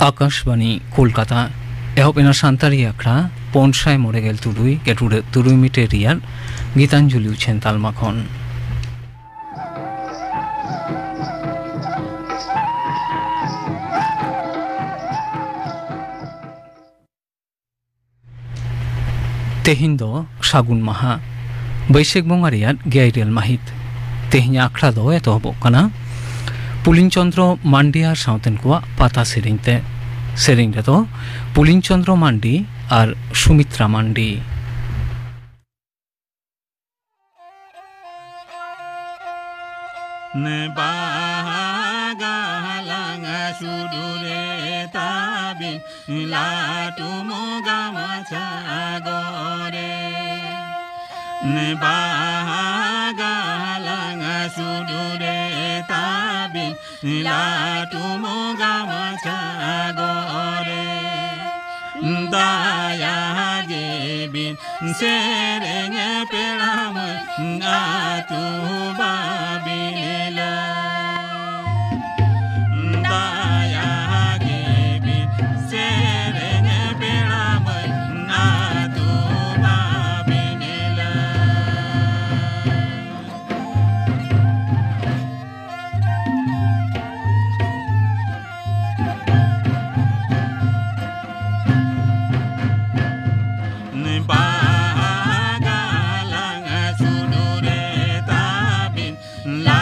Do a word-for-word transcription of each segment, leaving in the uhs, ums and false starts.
ᱟᱠᱟᱥᱵᱟᱱᱤ ᱠᱳᱞᱠᱟᱛᱟ᱾ ᱮᱦᱚᱵ ᱮᱱᱟ ᱥᱟᱱᱛᱟᱲᱤ ᱟᱠᱷᱲᱟ ᱯᱩᱱ ᱥᱟᱭ ᱢᱚᱬᱮ ᱜᱮᱞ ᱛᱩᱨᱩᱭ ᱜᱮᱴᱩᱰᱟᱹᱜ ᱛᱩᱨᱩᱭ ᱢᱤᱴᱟᱨ ᱨᱮᱭᱟᱜ ᱜᱤᱛᱟᱧᱡᱚᱞᱤ ᱩᱪᱷᱟᱹᱱ ᱛᱟᱞᱢᱟ ᱠᱷᱚᱱ᱾ ᱛᱮᱦᱮᱧ ᱫᱚ ᱥᱟᱹᱜᱩᱱ ᱢᱟᱦᱟ, ᱵᱟᱹᱭᱥᱟᱹᱠᱷ ᱵᱚᱸᱜᱟ ᱨᱮᱭᱟᱜ ᱜᱮᱞ ᱤᱨᱟᱹᱞ ᱢᱟᱹᱦᱤᱛ᱾ ᱛᱮᱦᱮᱧᱟᱜ ᱟᱠᱷᱲᱟ ᱫᱚ ᱮᱛᱚᱦᱚᱵᱚᱜ ᱠᱟᱱᱟ ᱯᱩᱞᱤᱱ ᱪᱚᱸᱫᱽᱨᱚ ᱢᱟᱱᱰᱤ ᱟᱨ ᱥᱟᱶᱛᱮᱱ ᱠᱚᱣᱟᱜ ᱯᱟᱛᱟ ᱥᱮᱨᱮᱧ ᱛᱮ᱾ ᱥᱮᱨᱮᱧ ᱨᱮᱫᱚ ᱯᱩᱞᱤᱱ ᱪᱚᱸᱫᱽᱨᱚ ᱢᱟᱱᱰᱤ ᱟᱨ ᱥᱩᱢᱤᱛᱨᱟ ᱢᱟᱱᱰᱤ᱾ ᱵᱟᱦᱟ ᱜᱟᱞᱟᱝ ᱥᱩᱫᱩᱨᱮ ᱛᱟᱵᱤᱱ ᱞᱟᱹᱴᱩ ᱢᱚᱜᱟ ᱢᱟᱪᱷᱟ ᱜᱚᱨᱮ᱾ ᱵᱟᱦᱟ ᱜᱟᱞᱟᱝ ᱥᱩᱫᱩᱨᱮ ᱛᱟᱵᱤᱱ ᱞᱟᱹᱴᱩ ᱢᱚᱜᱟ ᱢᱟᱪᱷᱟ ᱜᱚᱨᱮ᱾ ᱫᱟᱭᱟ ᱜᱮᱵᱤᱱ ᱥᱮᱨᱮᱧ ᱯᱮᱲᱟ ᱢᱟᱹᱭ ᱟᱹᱛᱩ ᱵᱟᱵᱤᱱ ᱞᱟᱹᱭ᱾ ᱫᱟᱭᱟ ᱜᱮᱵᱤᱱ ᱥᱮᱨᱮᱧ ᱯᱮᱲᱟ ᱢᱟᱹᱭ ᱟᱹᱛᱩ ᱵᱟᱵᱤᱱ ᱞᱟᱹᱭ᱾ ᱵᱟᱦᱟ ᱜᱟᱞᱟᱝ ᱥᱩᱫᱩᱨᱮ ᱛᱟᱵᱤᱱ ᱞᱟ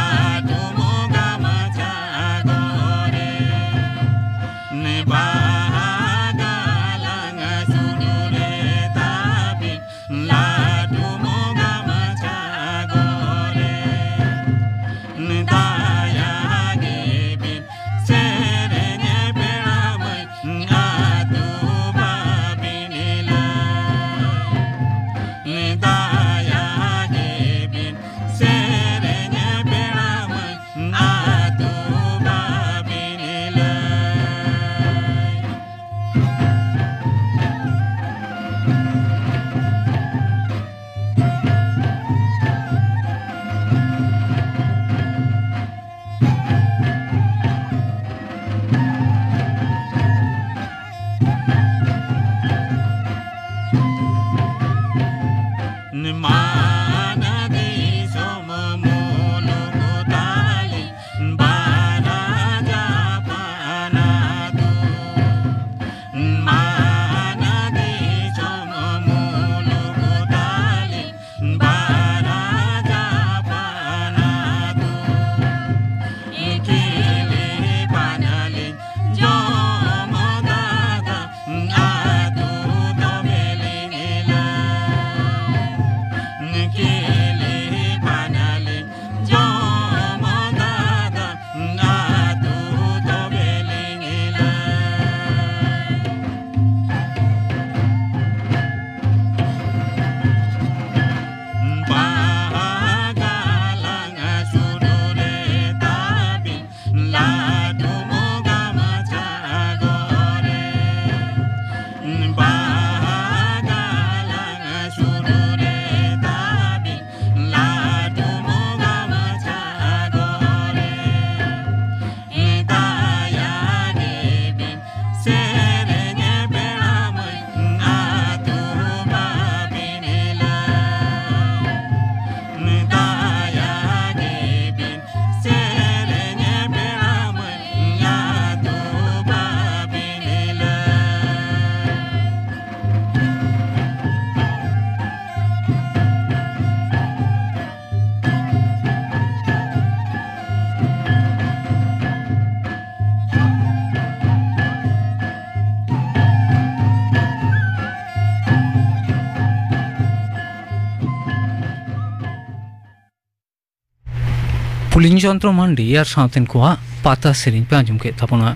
ᱯᱩᱞᱤᱱ ᱪᱚᱸᱫᱽᱨᱚ ᱢᱟᱱᱰᱤ ᱟᱨ ᱥᱟᱶᱛᱮᱱ ᱠᱚᱣᱟᱜ ᱯᱟᱛᱟ ᱥᱮᱨᱮᱧ ᱯᱮ ᱟᱸᱡᱚᱢ ᱠᱮᱫ ᱛᱟᱵᱚᱱᱟ᱾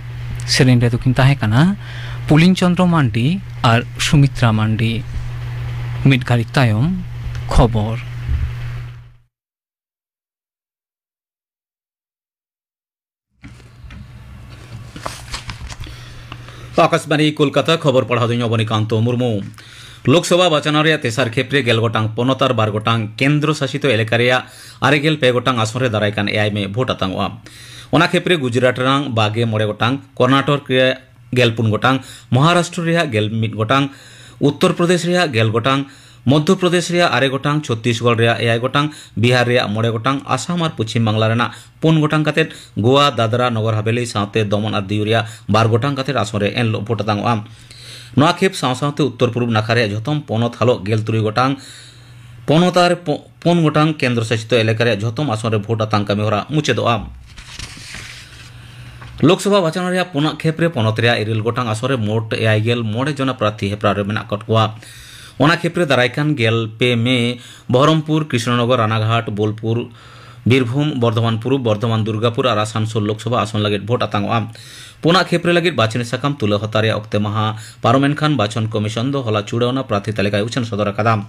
ᱥᱮᱨᱮᱧ ᱨᱮᱫᱚ ᱠᱤᱱ ᱛᱟᱦᱮᱸ ᱠᱟᱱᱟ ᱯᱩᱞᱤᱱ ᱪᱚᱸᱫᱽᱨᱚ ᱢᱟᱱᱰᱤ ᱟᱨ ᱥᱩᱢᱤᱛᱨᱟ ᱢᱟᱱᱰᱤ᱾ ᱢᱤᱫ ᱜᱷᱟᱹᱲᱤᱡ ᱛᱟᱭᱚᱢ ᱠᱷᱚᱵᱚᱨ᱾ ᱟᱠᱟᱥᱵᱟᱬᱤ ᱠᱳᱞᱠᱟᱛᱟ, ᱠᱷᱚᱵᱚᱨ ᱯᱟᱲᱦᱟᱣ ᱫᱚᱧ ᱚᱵᱚᱱᱤᱠᱟᱱᱛᱚ ᱢᱩᱨᱢᱩ᱾ ᱞᱳᱠᱥᱚᱵᱷᱟ ᱵᱟᱪᱷᱱᱟᱣ ᱨᱮᱭᱟᱜ ᱛᱮᱥᱟᱨ ᱠᱷᱮᱯ ᱨᱮ ᱜᱮᱞ ᱜᱚᱴᱟᱝ ᱯᱚᱱᱚᱛ ᱟᱨ ᱵᱟᱨ ᱜᱚᱴᱟᱝ ᱠᱮᱱᱫᱨᱚ ᱥᱟᱥᱤᱛ ᱮᱞᱟᱠᱟ ᱨᱮᱭᱟᱜ ᱟᱨᱮ ᱜᱮᱞ ᱯᱮ ᱜᱚᱴᱟᱝ ᱟᱥᱚᱱ ᱨᱮ ᱫᱟᱨᱟᱭ ᱠᱟᱱ ᱮᱭᱟᱭ ᱢᱮ ᱵᱷᱳᱴ ᱟᱛᱟᱝᱚᱜᱼᱟ᱾ ᱚᱱᱟ ᱠᱷᱮᱯ ᱨᱮ ᱜᱩᱡᱽᱨᱟᱴ ᱨᱮᱱᱟᱜ ᱵᱟᱜᱮ ᱢᱚᱬᱮ ᱜᱚᱴᱟᱝ, ᱠᱚᱨᱱᱟᱴᱚᱠ ᱨᱮᱭᱟᱜ ᱜᱮᱞ ᱯᱩᱱ ᱜᱚᱴᱟᱝ, ᱢᱚᱦᱟᱨᱟᱥᱴᱨᱚ ᱨᱮᱭᱟᱜ ᱜᱮᱞ ᱢᱤᱫ ᱜᱚᱴᱟᱝ, ᱩᱛᱛᱚᱨ ᱯᱨᱚᱫᱮᱥ ᱨᱮᱭᱟᱜ ᱜᱮᱞ ᱜᱚᱴᱟᱝ, ᱢᱚᱫᱽᱫᱷᱚ ᱯᱨᱚᱫᱮᱥ ᱨᱮᱭᱟᱜ ᱟᱨᱮ ᱜᱚᱴᱟᱝ, ᱪᱷᱚᱛᱛᱤᱥᱜᱚᱲ ᱨᱮᱭᱟᱜ ᱮᱭᱟᱭ ᱜᱚᱴᱟᱝ, ᱵᱤᱦᱟᱨ ᱨᱮᱭᱟᱜ ᱢᱚᱬᱮ ᱜᱚᱴᱟᱝ, ᱟᱥᱟᱢ ᱟᱨ ᱯᱚᱪᱷᱤᱢ ᱵᱟᱝᱞᱟ ᱨᱮᱱᱟᱜ ᱯᱩᱱ ᱜᱚᱴᱟᱝ ᱠᱟᱛᱮᱫ, ᱜᱳᱣᱟ, ᱫᱟᱫᱽᱨᱟ, ᱱᱚᱜᱚᱨ ᱦᱟᱵᱮᱞᱤ ᱥᱟᱶᱛᱮ ᱫᱚᱢᱚᱱ ᱟᱨ ᱫᱤᱭᱩ ᱨᱮᱭᱟᱜ ᱵᱟᱨ ᱜᱚᱴᱟᱝ ᱠᱟᱛᱮᱫ ᱟᱥᱚᱱ ᱨᱮ ᱮᱱᱦᱤᱞᱳᱜ ᱵᱷᱳᱴ ᱟᱛᱟᱝᱚᱜᱼᱟ᱾ ᱱᱚᱣᱟ ᱠᱷᱮᱯ ᱥᱟᱶ ᱥᱟᱶᱛᱮ ᱩᱛᱛᱚᱨ ᱯᱩᱨᱩᱵᱽ ᱱᱟᱠᱷᱟ ᱨᱮᱭᱟᱜ ᱡᱷᱚᱛᱚᱢ ᱯᱚᱱᱚᱛ ᱦᱟᱞᱚᱜ ᱜᱮᱞ ᱛᱩᱨᱩᱭ ᱜᱚᱴᱟᱝ ᱯᱚᱱᱚᱛ ᱟᱨ ᱯᱚ-, ᱯᱩᱱ ᱜᱚᱴᱟᱝ ᱠᱮᱱᱫᱨᱚ ᱥᱟᱥᱤᱛ ᱮᱞᱟᱠᱟ ᱨᱮᱭᱟᱜ ᱡᱷᱚᱛᱚᱢ ᱟᱥᱚᱱ ᱨᱮ ᱵᱷᱳᱴ ᱟᱛᱟᱝ ᱠᱟᱹᱢᱤ ᱦᱚᱨᱟ ᱢᱩᱪᱟᱹᱫᱚᱜᱼᱟ᱾ ᱞᱳᱠᱥᱚᱵᱷᱟ ᱵᱟᱪᱷᱱᱟᱣ ᱨᱮᱭᱟᱜ ᱯᱩᱱᱟᱜ ᱠᱷᱮᱯ ᱨᱮ ᱯᱚᱱᱚᱛ ᱨᱮᱭᱟᱜ ᱤᱨᱟᱹᱞ ᱜᱚᱴᱟᱝ ᱟᱥᱚᱱ ᱨᱮ ᱢᱳᱴ ᱮᱭᱟᱭ ᱜᱮᱞ ᱢᱚᱬᱮ ᱡᱚᱱᱟ ᱯᱨᱟᱨᱛᱷᱤ ᱦᱮᱯᱨᱟᱣ ᱨᱮ ᱢᱮᱱᱟᱜ ᱟᱠᱟᱫ ᱠᱚᱣᱟ᱾ ᱚᱱᱟ ᱠᱷᱮᱯ ᱨᱮ ᱫᱟᱨᱟᱭ ᱠᱟᱱ ᱜᱮᱞ ᱯᱮ ᱢᱮ ᱵᱚᱦᱚᱨᱚᱢᱯᱩᱨ, ᱠᱨᱤᱥᱱᱚᱱᱚᱜᱚᱨ, ᱨᱟᱱᱟᱜᱷᱟᱴ, ᱵᱳᱞᱯᱩᱨ, ᱵᱤᱨᱵᱷᱩᱢ, ᱵᱚᱨᱫᱷᱚᱢᱟᱱ ᱯᱩᱨᱩᱵ, ᱵᱚᱨᱫᱷᱚᱢᱟᱱ ᱫᱩᱨᱜᱟᱯᱩᱨ ᱟᱨ ᱟᱥᱟᱱᱥᱳᱞ ᱞᱳᱠᱥᱚᱵᱷᱟ ᱟᱥᱚᱱ ᱞᱟᱹᱜᱤᱫ ᱵᱷᱳᱴ ᱟᱛᱟᱝᱚᱜᱼᱟ᱾ ᱯᱩᱱᱟᱜ ᱠᱷᱮᱯ ᱨᱮ ᱞᱟᱹᱜᱤᱫ ᱵᱟᱪᱷᱚᱱᱤ ᱥᱟᱠᱟᱢ ᱛᱩᱞᱟᱹ ᱦᱟᱛᱟᱣ ᱨᱮᱭᱟᱜ ᱚᱠᱛᱮ ᱢᱟᱦᱟ ᱯᱟᱨᱚᱢᱮᱱ ᱠᱷᱟᱱ ᱵᱟᱪᱷᱚᱱ ᱠᱚᱢᱤᱥᱚᱱ ᱫᱚ ᱦᱚᱞᱟ ᱪᱩᱲᱟᱹᱣᱱᱟ ᱯᱨᱟᱨᱛᱷᱤ ᱛᱟᱹᱞᱤᱠᱟᱭ ᱩᱪᱷᱟᱹᱱ ᱥᱚᱫᱚᱨ ᱟᱠᱟᱫᱟ᱾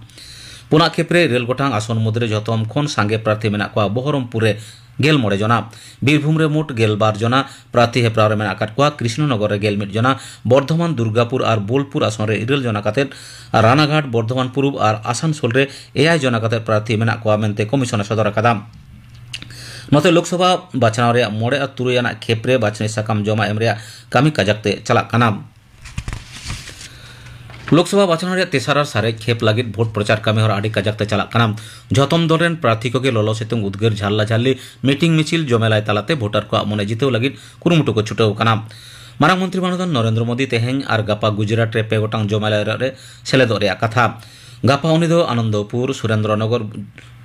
ᱯᱩᱱᱟᱜ ᱠᱷᱮᱯ ᱨᱮ ᱤᱨᱟᱹᱞ ᱜᱚᱴᱟᱝ ᱟᱥᱚᱱ ᱢᱩᱫᱽᱨᱮ ᱡᱷᱚᱛᱚᱢ ᱠᱷᱚᱱ ᱥᱟᱸᱜᱮ ᱯᱨᱟᱨᱛᱷᱤ ᱢᱮᱱᱟᱜ ᱠᱚᱣᱟ ᱵᱚᱦᱚᱨᱚᱢᱯᱩᱨ ᱨᱮ ᱜᱮᱞ ᱢᱚᱬᱮ ᱡᱚᱱᱟ, ᱵᱤᱨᱵᱷᱩᱢ ᱨᱮ ᱢᱳᱴ ᱜᱮᱞ ᱵᱟᱨ ᱡᱚᱱᱟ ᱯᱨᱟᱨᱛᱷᱤ ᱦᱮᱯᱨᱟᱣ ᱨᱮ ᱢᱮᱱᱟᱜ ᱟᱠᱟᱫ ᱠᱚᱣᱟ, ᱠᱨᱤᱥᱱᱚᱱᱚᱜᱚᱨ ᱨᱮ ᱜᱮᱞ ᱢᱤᱫ ᱡᱚᱱᱟ, ᱵᱚᱨᱫᱷᱚᱢᱟᱱ, ᱫᱩᱨᱜᱟᱯᱩᱨ ᱟᱨ ᱵᱳᱞᱯᱩᱨ ᱟᱥᱚᱱ ᱨᱮ ᱤᱨᱟᱹᱞ ᱡᱚᱱᱟ ᱠᱟᱛᱮᱫ, ᱨᱟᱱᱟᱜᱷᱟᱴ, ᱵᱚᱨᱫᱷᱚᱢᱟᱱ ᱯᱩᱨᱩᱵ ᱟᱨ ᱟᱥᱟᱱᱥᱳᱞ ᱨᱮ ᱮᱭᱟᱭ ᱡᱚᱱᱟ ᱠᱟᱛᱮᱫ ᱯᱨᱟᱨᱛᱷᱤ ᱢᱮᱱᱟᱜ ᱠᱚᱣᱟ ᱢᱮᱱᱛᱮ ᱠᱚᱢᱤᱥᱚᱱ ᱮ ᱥᱚᱫᱚᱨ ᱟᱠᱟᱫᱟ᱾ ᱱᱚᱛᱮ ᱞᱳᱠᱥᱚᱵᱷᱟ ᱵᱟᱪᱷᱱᱟᱣ ᱨᱮᱭᱟᱜ ᱢᱚᱬᱮ ᱟᱨ ᱛᱩᱨᱩᱭ ᱟᱱᱟᱜ ᱠᱷᱮᱯ ᱨᱮ ᱵᱟᱪᱷᱚᱱᱤ ᱥᱟᱠᱟᱢ ᱡᱚᱢᱟ ᱮᱢ ᱨᱮᱭᱟᱜ ᱠᱟᱹᱢᱤ ᱠᱟᱡᱟᱠ ᱛᱮ ᱪᱟᱞᱟᱜ ᱠᱟᱱᱟ᱾ ᱞᱳᱠᱥᱚᱵᱷᱟ ᱵᱟᱪᱷᱱᱟᱣ ᱨᱮᱭᱟᱜ ᱛᱮᱥᱟᱨ ᱟᱨ ᱥᱟᱨᱮᱡ ᱠᱷᱮᱯ ᱞᱟᱹᱜᱤᱫ ᱵᱷᱳᱴ ᱯᱨᱚᱪᱟᱨ ᱠᱟᱹᱢᱤ ᱦᱚᱨᱟ ᱟᱹᱰᱤ ᱠᱟᱡᱟᱠ ᱛᱮ ᱪᱟᱞᱟᱜ ᱠᱟᱱᱟ᱾ ᱡᱷᱚᱛᱚᱢ ᱫᱚᱞ ᱨᱮᱱ ᱯᱨᱟᱨᱛᱷᱤ ᱠᱚᱜᱮ ᱞᱚᱞᱚ ᱥᱤᱛᱩᱝ ᱩᱫᱽᱜᱟᱹᱨ ᱡᱷᱟᱞᱞᱟ ᱡᱷᱟᱹᱞᱤ ᱢᱤᱴᱤᱝ ᱢᱤᱪᱷᱤᱞ ᱡᱚᱢᱮᱞᱟᱭ ᱛᱟᱞᱟᱛᱮ ᱵᱷᱳᱴᱟᱨ ᱠᱚᱣᱟᱜ ᱢᱚᱱᱮ ᱡᱤᱛᱟᱹᱣ ᱞᱟᱹᱜᱤᱫ ᱠᱩᱨᱩᱢᱩᱴᱩ ᱠᱚ ᱪᱷᱩᱴᱟᱹᱣ ᱟᱠᱟᱱᱟ᱾ ᱢᱟᱨᱟᱝ ᱢᱚᱱᱛᱨᱤ ᱢᱟᱱᱚᱛᱟᱱ ᱱᱚᱨᱮᱱᱫᱨᱚ ᱢᱳᱫᱤ ᱛᱮᱦᱮᱧ ᱟᱨ ᱜᱟᱯᱟ ᱜᱩᱡᱽᱨᱟᱴ ᱨᱮ ᱯᱮ ᱜᱚᱴᱟᱝ ᱡᱚᱢᱮᱞᱟᱭ ᱨᱮ ᱥᱮᱞᱮᱫᱚᱜ ᱨᱮᱭᱟᱜ ᱠᱟᱛᱷᱟ᱾ ᱜᱟᱯᱟ ᱩᱱᱤ ᱫᱚ ᱟᱱᱚᱱᱫᱚᱯᱩᱨ, ᱥᱩᱨᱮᱱᱫᱨᱚᱱᱚᱜᱚᱨ,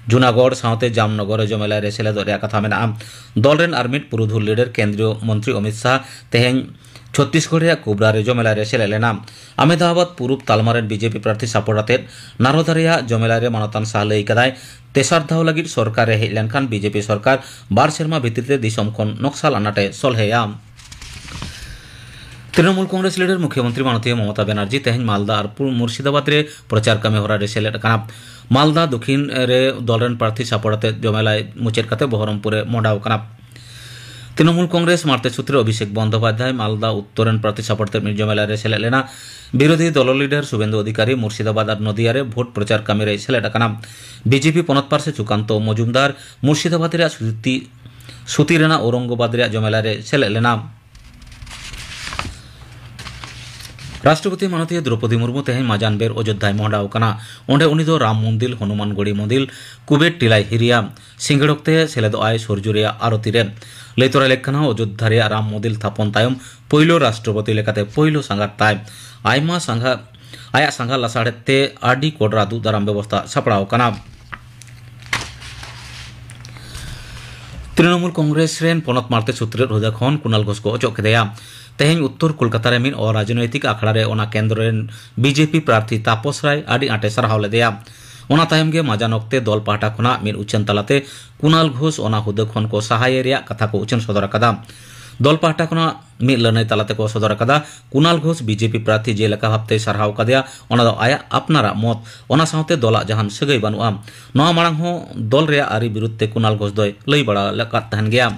ᱡᱩᱱᱟᱜᱚᱲ ᱥᱟᱶᱛᱮ ᱡᱟᱢᱱᱚᱜᱚᱨ ᱨᱮ ᱡᱚᱢᱮᱞᱟᱭ ᱨᱮ ᱥᱮᱞᱮᱫᱚᱜ ᱨᱮᱭᱟᱜ ᱠᱟᱛᱷᱟ ᱢᱮᱱᱟᱜᱼᱟ᱾ ᱫᱚᱞ ᱨᱮᱱ ᱟᱨ ᱢᱤᱫ ᱯᱩᱨᱩᱫᱷᱩᱞ ᱞᱤᱰᱟᱨ ᱠᱮᱱᱫᱨᱤᱭᱚ ᱢᱚᱱᱛᱨᱤ ᱚᱢᱤᱛ ᱥᱟᱦ ᱛᱮᱦᱮᱧ ᱪᱷᱚᱛᱛᱤᱥᱜᱚᱲ ᱨᱮᱭᱟᱜ ᱠᱳᱵᱨᱟ ᱨᱮ ᱡᱚᱢᱮᱞᱟᱭ ᱨᱮ ᱥᱮᱞᱮᱫ ᱞᱮᱱᱟ᱾ ᱟᱢᱮᱫᱟᱵᱟᱫ ᱯᱩᱨᱩᱵ ᱛᱟᱞᱢᱟ ᱨᱮᱱ ᱵᱤᱡᱮᱯᱤ ᱯᱨᱟᱨᱛᱷᱤ ᱥᱟᱯᱚᱨᱴ ᱟᱛᱮᱫ ᱱᱟᱨᱚᱫᱟ ᱨᱮᱭᱟᱜ ᱡᱚᱢᱮᱞᱟᱭ ᱨᱮ ᱢᱟᱱᱚᱛᱟᱱ ᱥᱟᱦ ᱞᱟᱹᱭ ᱠᱟᱫᱟᱭ, ᱛᱮᱥᱟᱨ ᱫᱷᱟᱣ ᱞᱟᱹᱜᱤᱫ ᱥᱚᱨᱠᱟᱨ ᱨᱮ ᱦᱮᱡ ᱞᱮᱱᱠᱷᱟᱱ ᱵᱤᱡᱮᱯᱤ ᱥᱚᱨᱠᱟᱨ ᱵᱟᱨ ᱥᱮᱨᱢᱟ ᱵᱷᱤᱛᱤᱨ ᱛᱮ ᱫᱤᱥᱚᱢ ᱠᱷᱚᱱ ᱱᱚᱠᱥᱟᱞ ᱟᱱᱟᱴ ᱮ ᱥᱚᱞᱦᱮᱭᱟ᱾ ᱛᱨᱤᱱᱚᱢᱩᱞ ᱠᱚᱝᱜᱨᱮᱥ ᱞᱤᱰᱟᱨ ᱢᱩᱠᱷᱭᱚᱢᱚᱱᱛᱨᱤ ᱢᱟᱱᱚᱛᱤᱭᱟᱹ ᱢᱚᱢᱚᱛᱟ ᱵᱮᱱᱟᱨᱡᱤ ᱛᱮᱦᱮᱧ ᱢᱟᱞᱫᱟ ᱟᱨ ᱯᱩ-, ᱢᱩᱨᱥᱤᱫᱟᱵᱟᱫᱽ ᱨᱮ ᱯᱨᱚᱪᱟᱨ ᱠᱟᱹᱢᱤ ᱦᱚᱨᱟ ᱨᱮ ᱥᱮᱞᱮᱫ ᱟᱠᱟᱱᱟ᱾ ᱢᱟᱞᱫᱟ ᱫᱚᱠᱷᱤᱱ ᱨᱮ ᱫᱚᱞ ᱨᱮᱱ ᱯᱨᱟᱨᱛᱷᱤ ᱥᱟᱯᱚᱨᱴ ᱟᱛᱮ ᱡᱚᱢᱮᱞᱟᱭ ᱢᱩᱪᱟᱹᱫ ᱠᱟᱛᱮ ᱵᱚᱦᱚᱨᱚᱢᱯᱩᱨ ᱮ ᱢᱚᱦᱰᱟᱣ ᱟᱠᱟᱱᱟ᱾ ᱛᱨᱤᱱᱚᱢᱩᱞ ᱠᱚᱝᱜᱨᱮᱥ ᱢᱟᱨᱛᱮ ᱥᱩᱛᱨᱮ ᱚᱵᱷᱤᱥᱮᱠ ᱵᱚᱱᱫᱳᱯᱟᱫᱽᱫᱷᱟᱭ ᱢᱟᱞᱫᱟ ᱩᱛᱛᱚᱨ ᱨᱮᱱ ᱯᱨᱟᱨᱛᱷᱤ ᱥᱟᱯᱚᱨᱴ ᱛᱮ ᱢᱤᱫ ᱡᱚᱢᱮᱞᱟᱭ ᱨᱮ ᱥᱮᱞᱮᱫ ᱞᱮᱱᱟ᱾ ᱵᱤᱨᱳᱫᱷᱤ ᱫᱚᱞ ᱞᱤᱰᱟᱨ ᱥᱩᱵᱮᱱᱫᱩ ᱚᱫᱷᱤᱠᱟᱨᱤ ᱢᱩᱨᱥᱤᱫᱟᱵᱟᱫᱽ ᱟᱨ ᱱᱚᱫᱤᱭᱟ ᱨᱮ ᱵᱷᱳᱴ ᱯᱨᱚᱪᱟᱨ ᱠᱟᱹᱢᱤ ᱨᱮᱭ ᱥᱮᱞᱮᱫ ᱟᱠᱟᱱᱟ᱾ ᱵᱤᱡᱮᱯᱤ ᱯᱚᱱᱚᱛ ᱯᱟᱨᱥᱮ ᱥᱩᱠᱟᱱᱛᱚ ᱢᱚᱡᱩᱢᱫᱟᱨ ᱢᱩᱨᱥᱤᱫᱟᱵᱟᱫᱽ ᱨᱮᱭᱟᱜ ᱥᱩᱛᱤ, ᱥᱩᱛᱤ ᱨᱮᱱᱟᱜ ᱚᱣᱨᱚᱝᱜᱚᱵᱟᱫᱽ ᱨᱮᱭᱟᱜ ᱡᱚᱢᱮᱞᱟᱭ ᱨᱮ ᱥᱮᱞᱮᱫ ᱞᱮᱱᱟ᱾ ᱨᱟᱥᱴᱨᱚᱯᱚᱛᱤ ᱢᱟᱱᱚᱛᱤᱭᱟᱹ ᱫᱨᱚᱯᱚᱫᱤ ᱢᱩᱨᱢᱩ ᱛᱮᱦᱮᱧ ᱢᱟᱡᱟᱱ ᱵᱮᱨ ᱚᱡᱳᱫᱽᱫᱷᱟᱭ ᱢᱚᱦᱰᱟᱣ ᱟᱠᱟᱱᱟ᱾ ᱚᱸᱰᱮ ᱩᱱᱤ ᱫᱚ ᱨᱟᱢ ᱢᱚᱱᱫᱤᱞ, ᱦᱚᱱᱩᱢᱟᱱ ᱜᱚᱲᱤ ᱢᱚᱱᱫᱤᱞ, ᱠᱩᱵᱮᱨ ᱴᱤᱞᱟᱭ ᱦᱤᱨᱤᱭᱟ᱾ ᱥᱤᱸᱜᱟᱹᱲ ᱚᱠᱛᱮ ᱥᱮᱞᱮᱫᱚᱜ ᱟᱭ ᱥᱩᱨᱡᱩ ᱨᱮᱭᱟᱜ ᱟᱨᱚᱛᱤ ᱨᱮ᱾ ᱞᱟᱹᱭ ᱛᱚᱨᱟ ᱞᱮᱠ ᱠᱟᱱᱟ, ᱚᱡᱳᱫᱽᱫᱷᱟ ᱨᱮᱭᱟᱜ ᱨᱟᱢ ᱢᱚᱱᱫᱤᱞ ᱛᱷᱟᱯᱚᱱ ᱛᱟᱭᱚᱢ ᱯᱳᱭᱞᱳ ᱨᱟᱥᱴᱨᱚᱯᱚᱛᱤ ᱞᱮᱠᱟᱛᱮ ᱯᱳᱭᱞᱳ ᱥᱟᱸᱜᱷᱟᱨ ᱛᱟᱭ᱾ ᱟᱭᱢᱟ ᱥᱟᱸᱜᱷᱟ, ᱟᱭᱟᱜ ᱥᱟᱸᱜᱷᱟᱨ ᱞᱟᱥᱟᱲᱦᱮᱫ ᱛᱮ ᱟᱹᱰᱤ ᱠᱚᱰᱨᱟ ᱫᱩᱜ ᱫᱟᱨᱟᱢ ᱵᱮᱵᱚᱥᱛᱟ ᱥᱟᱯᱲᱟᱣ ᱟᱠᱟᱱᱟ᱾ ᱛᱨᱤᱱᱚᱢᱩᱞ ᱠᱚᱝᱜᱨᱮᱥ ᱨᱮᱱ ᱯᱚᱱᱚᱛ ᱢᱟᱨᱛᱮ ᱥᱩᱛᱨᱮᱫ ᱦᱩᱫᱟᱹ ᱠᱷᱚᱱ ᱠᱩᱱᱟᱞ ᱜᱷᱳᱥ ᱠᱚ ᱚᱪᱚᱜ ᱠᱮᱫᱮᱭᱟ᱾ ᱛᱮᱦᱮᱧ ᱩᱛᱛᱚᱨ ᱠᱳᱞᱠᱟᱛᱟ ᱨᱮ ᱢᱤᱫ ᱚᱨᱟᱡᱚᱱᱳᱭᱛᱤᱠ ᱟᱠᱷᱲᱟ ᱨᱮ ᱚᱱᱟ ᱠᱮᱱᱫᱨᱚ ᱨᱮᱱ ᱵᱤᱡᱮᱯᱤ ᱯᱨᱟᱨᱛᱷᱤ ᱛᱟᱯᱚᱥ ᱨᱟᱭ ᱟᱹᱰᱤ ᱟᱸᱴᱮ ᱥᱟᱨᱦᱟᱣ ᱞᱮᱫᱮᱭᱟ᱾ ᱚᱱᱟ ᱛᱟᱭᱚᱢ ᱜᱮ ᱢᱟᱡᱟᱱ ᱚᱠᱛᱮ ᱫᱚᱞ ᱯᱟᱦᱴᱟ ᱠᱷᱚᱱᱟᱜ ᱢᱤᱫ ᱩᱪᱷᱟᱹᱱ ᱛᱟᱞᱟᱛᱮ ᱠᱩᱱᱟᱞ ᱜᱷᱳᱥ ᱚᱱᱟ ᱦᱩᱫᱟᱹ ᱠᱷᱚᱱ ᱠᱚ ᱥᱟᱦᱟᱭᱮ ᱨᱮᱭᱟᱜ ᱠᱟᱛᱷᱟ ᱠᱚ ᱩᱪᱷᱟᱹᱱ ᱥᱚᱫᱚᱨ ᱟᱠᱟᱫᱟ᱾ ᱫᱚᱞ ᱯᱟᱦᱴᱟ ᱠᱷᱚᱱᱟᱜ ᱢᱤᱫ ᱞᱟᱹᱱᱟᱹᱭ ᱛᱟᱞᱟᱛᱮ ᱠᱚ ᱥᱚᱫᱚᱨ ᱟᱠᱟᱫᱟ, ᱠᱩᱱᱟᱞ ᱜᱷᱳᱥ ᱵᱤᱡᱮᱯᱤ ᱯᱨᱟᱨᱛᱷᱤ ᱡᱮᱞᱮᱠᱟ ᱵᱷᱟᱵᱛᱮᱭ ᱥᱟᱨᱦᱟᱣ ᱟᱠᱟᱫᱮᱭᱟ, ᱚᱱᱟ ᱫᱚ ᱟᱭᱟᱜ ᱟᱯᱱᱟᱨᱟᱜ ᱢᱚᱛ, ᱚᱱᱟ ᱥᱟᱶᱛᱮ ᱫᱚᱞᱟᱜ ᱡᱟᱦᱟᱱ ᱥᱟᱹᱜᱟᱹᱭ ᱵᱟᱹᱱᱩᱜᱼᱟ᱾ ᱱᱚᱣᱟ ᱢᱟᱲᱟᱝ ᱦᱚᱸ ᱫᱚᱞ ᱨᱮᱭᱟᱜ ᱟᱹᱨᱤ ᱵᱤᱨᱩᱫᱷ ᱛᱮ ᱠᱩᱱᱟᱞ ᱜᱷᱳᱥ ᱫᱚᱭ ᱞᱟᱹᱭ ᱵᱟᱲᱟ ᱟᱠᱟᱫ ᱛᱟᱦᱮᱱ ᱜᱮᱭᱟ᱾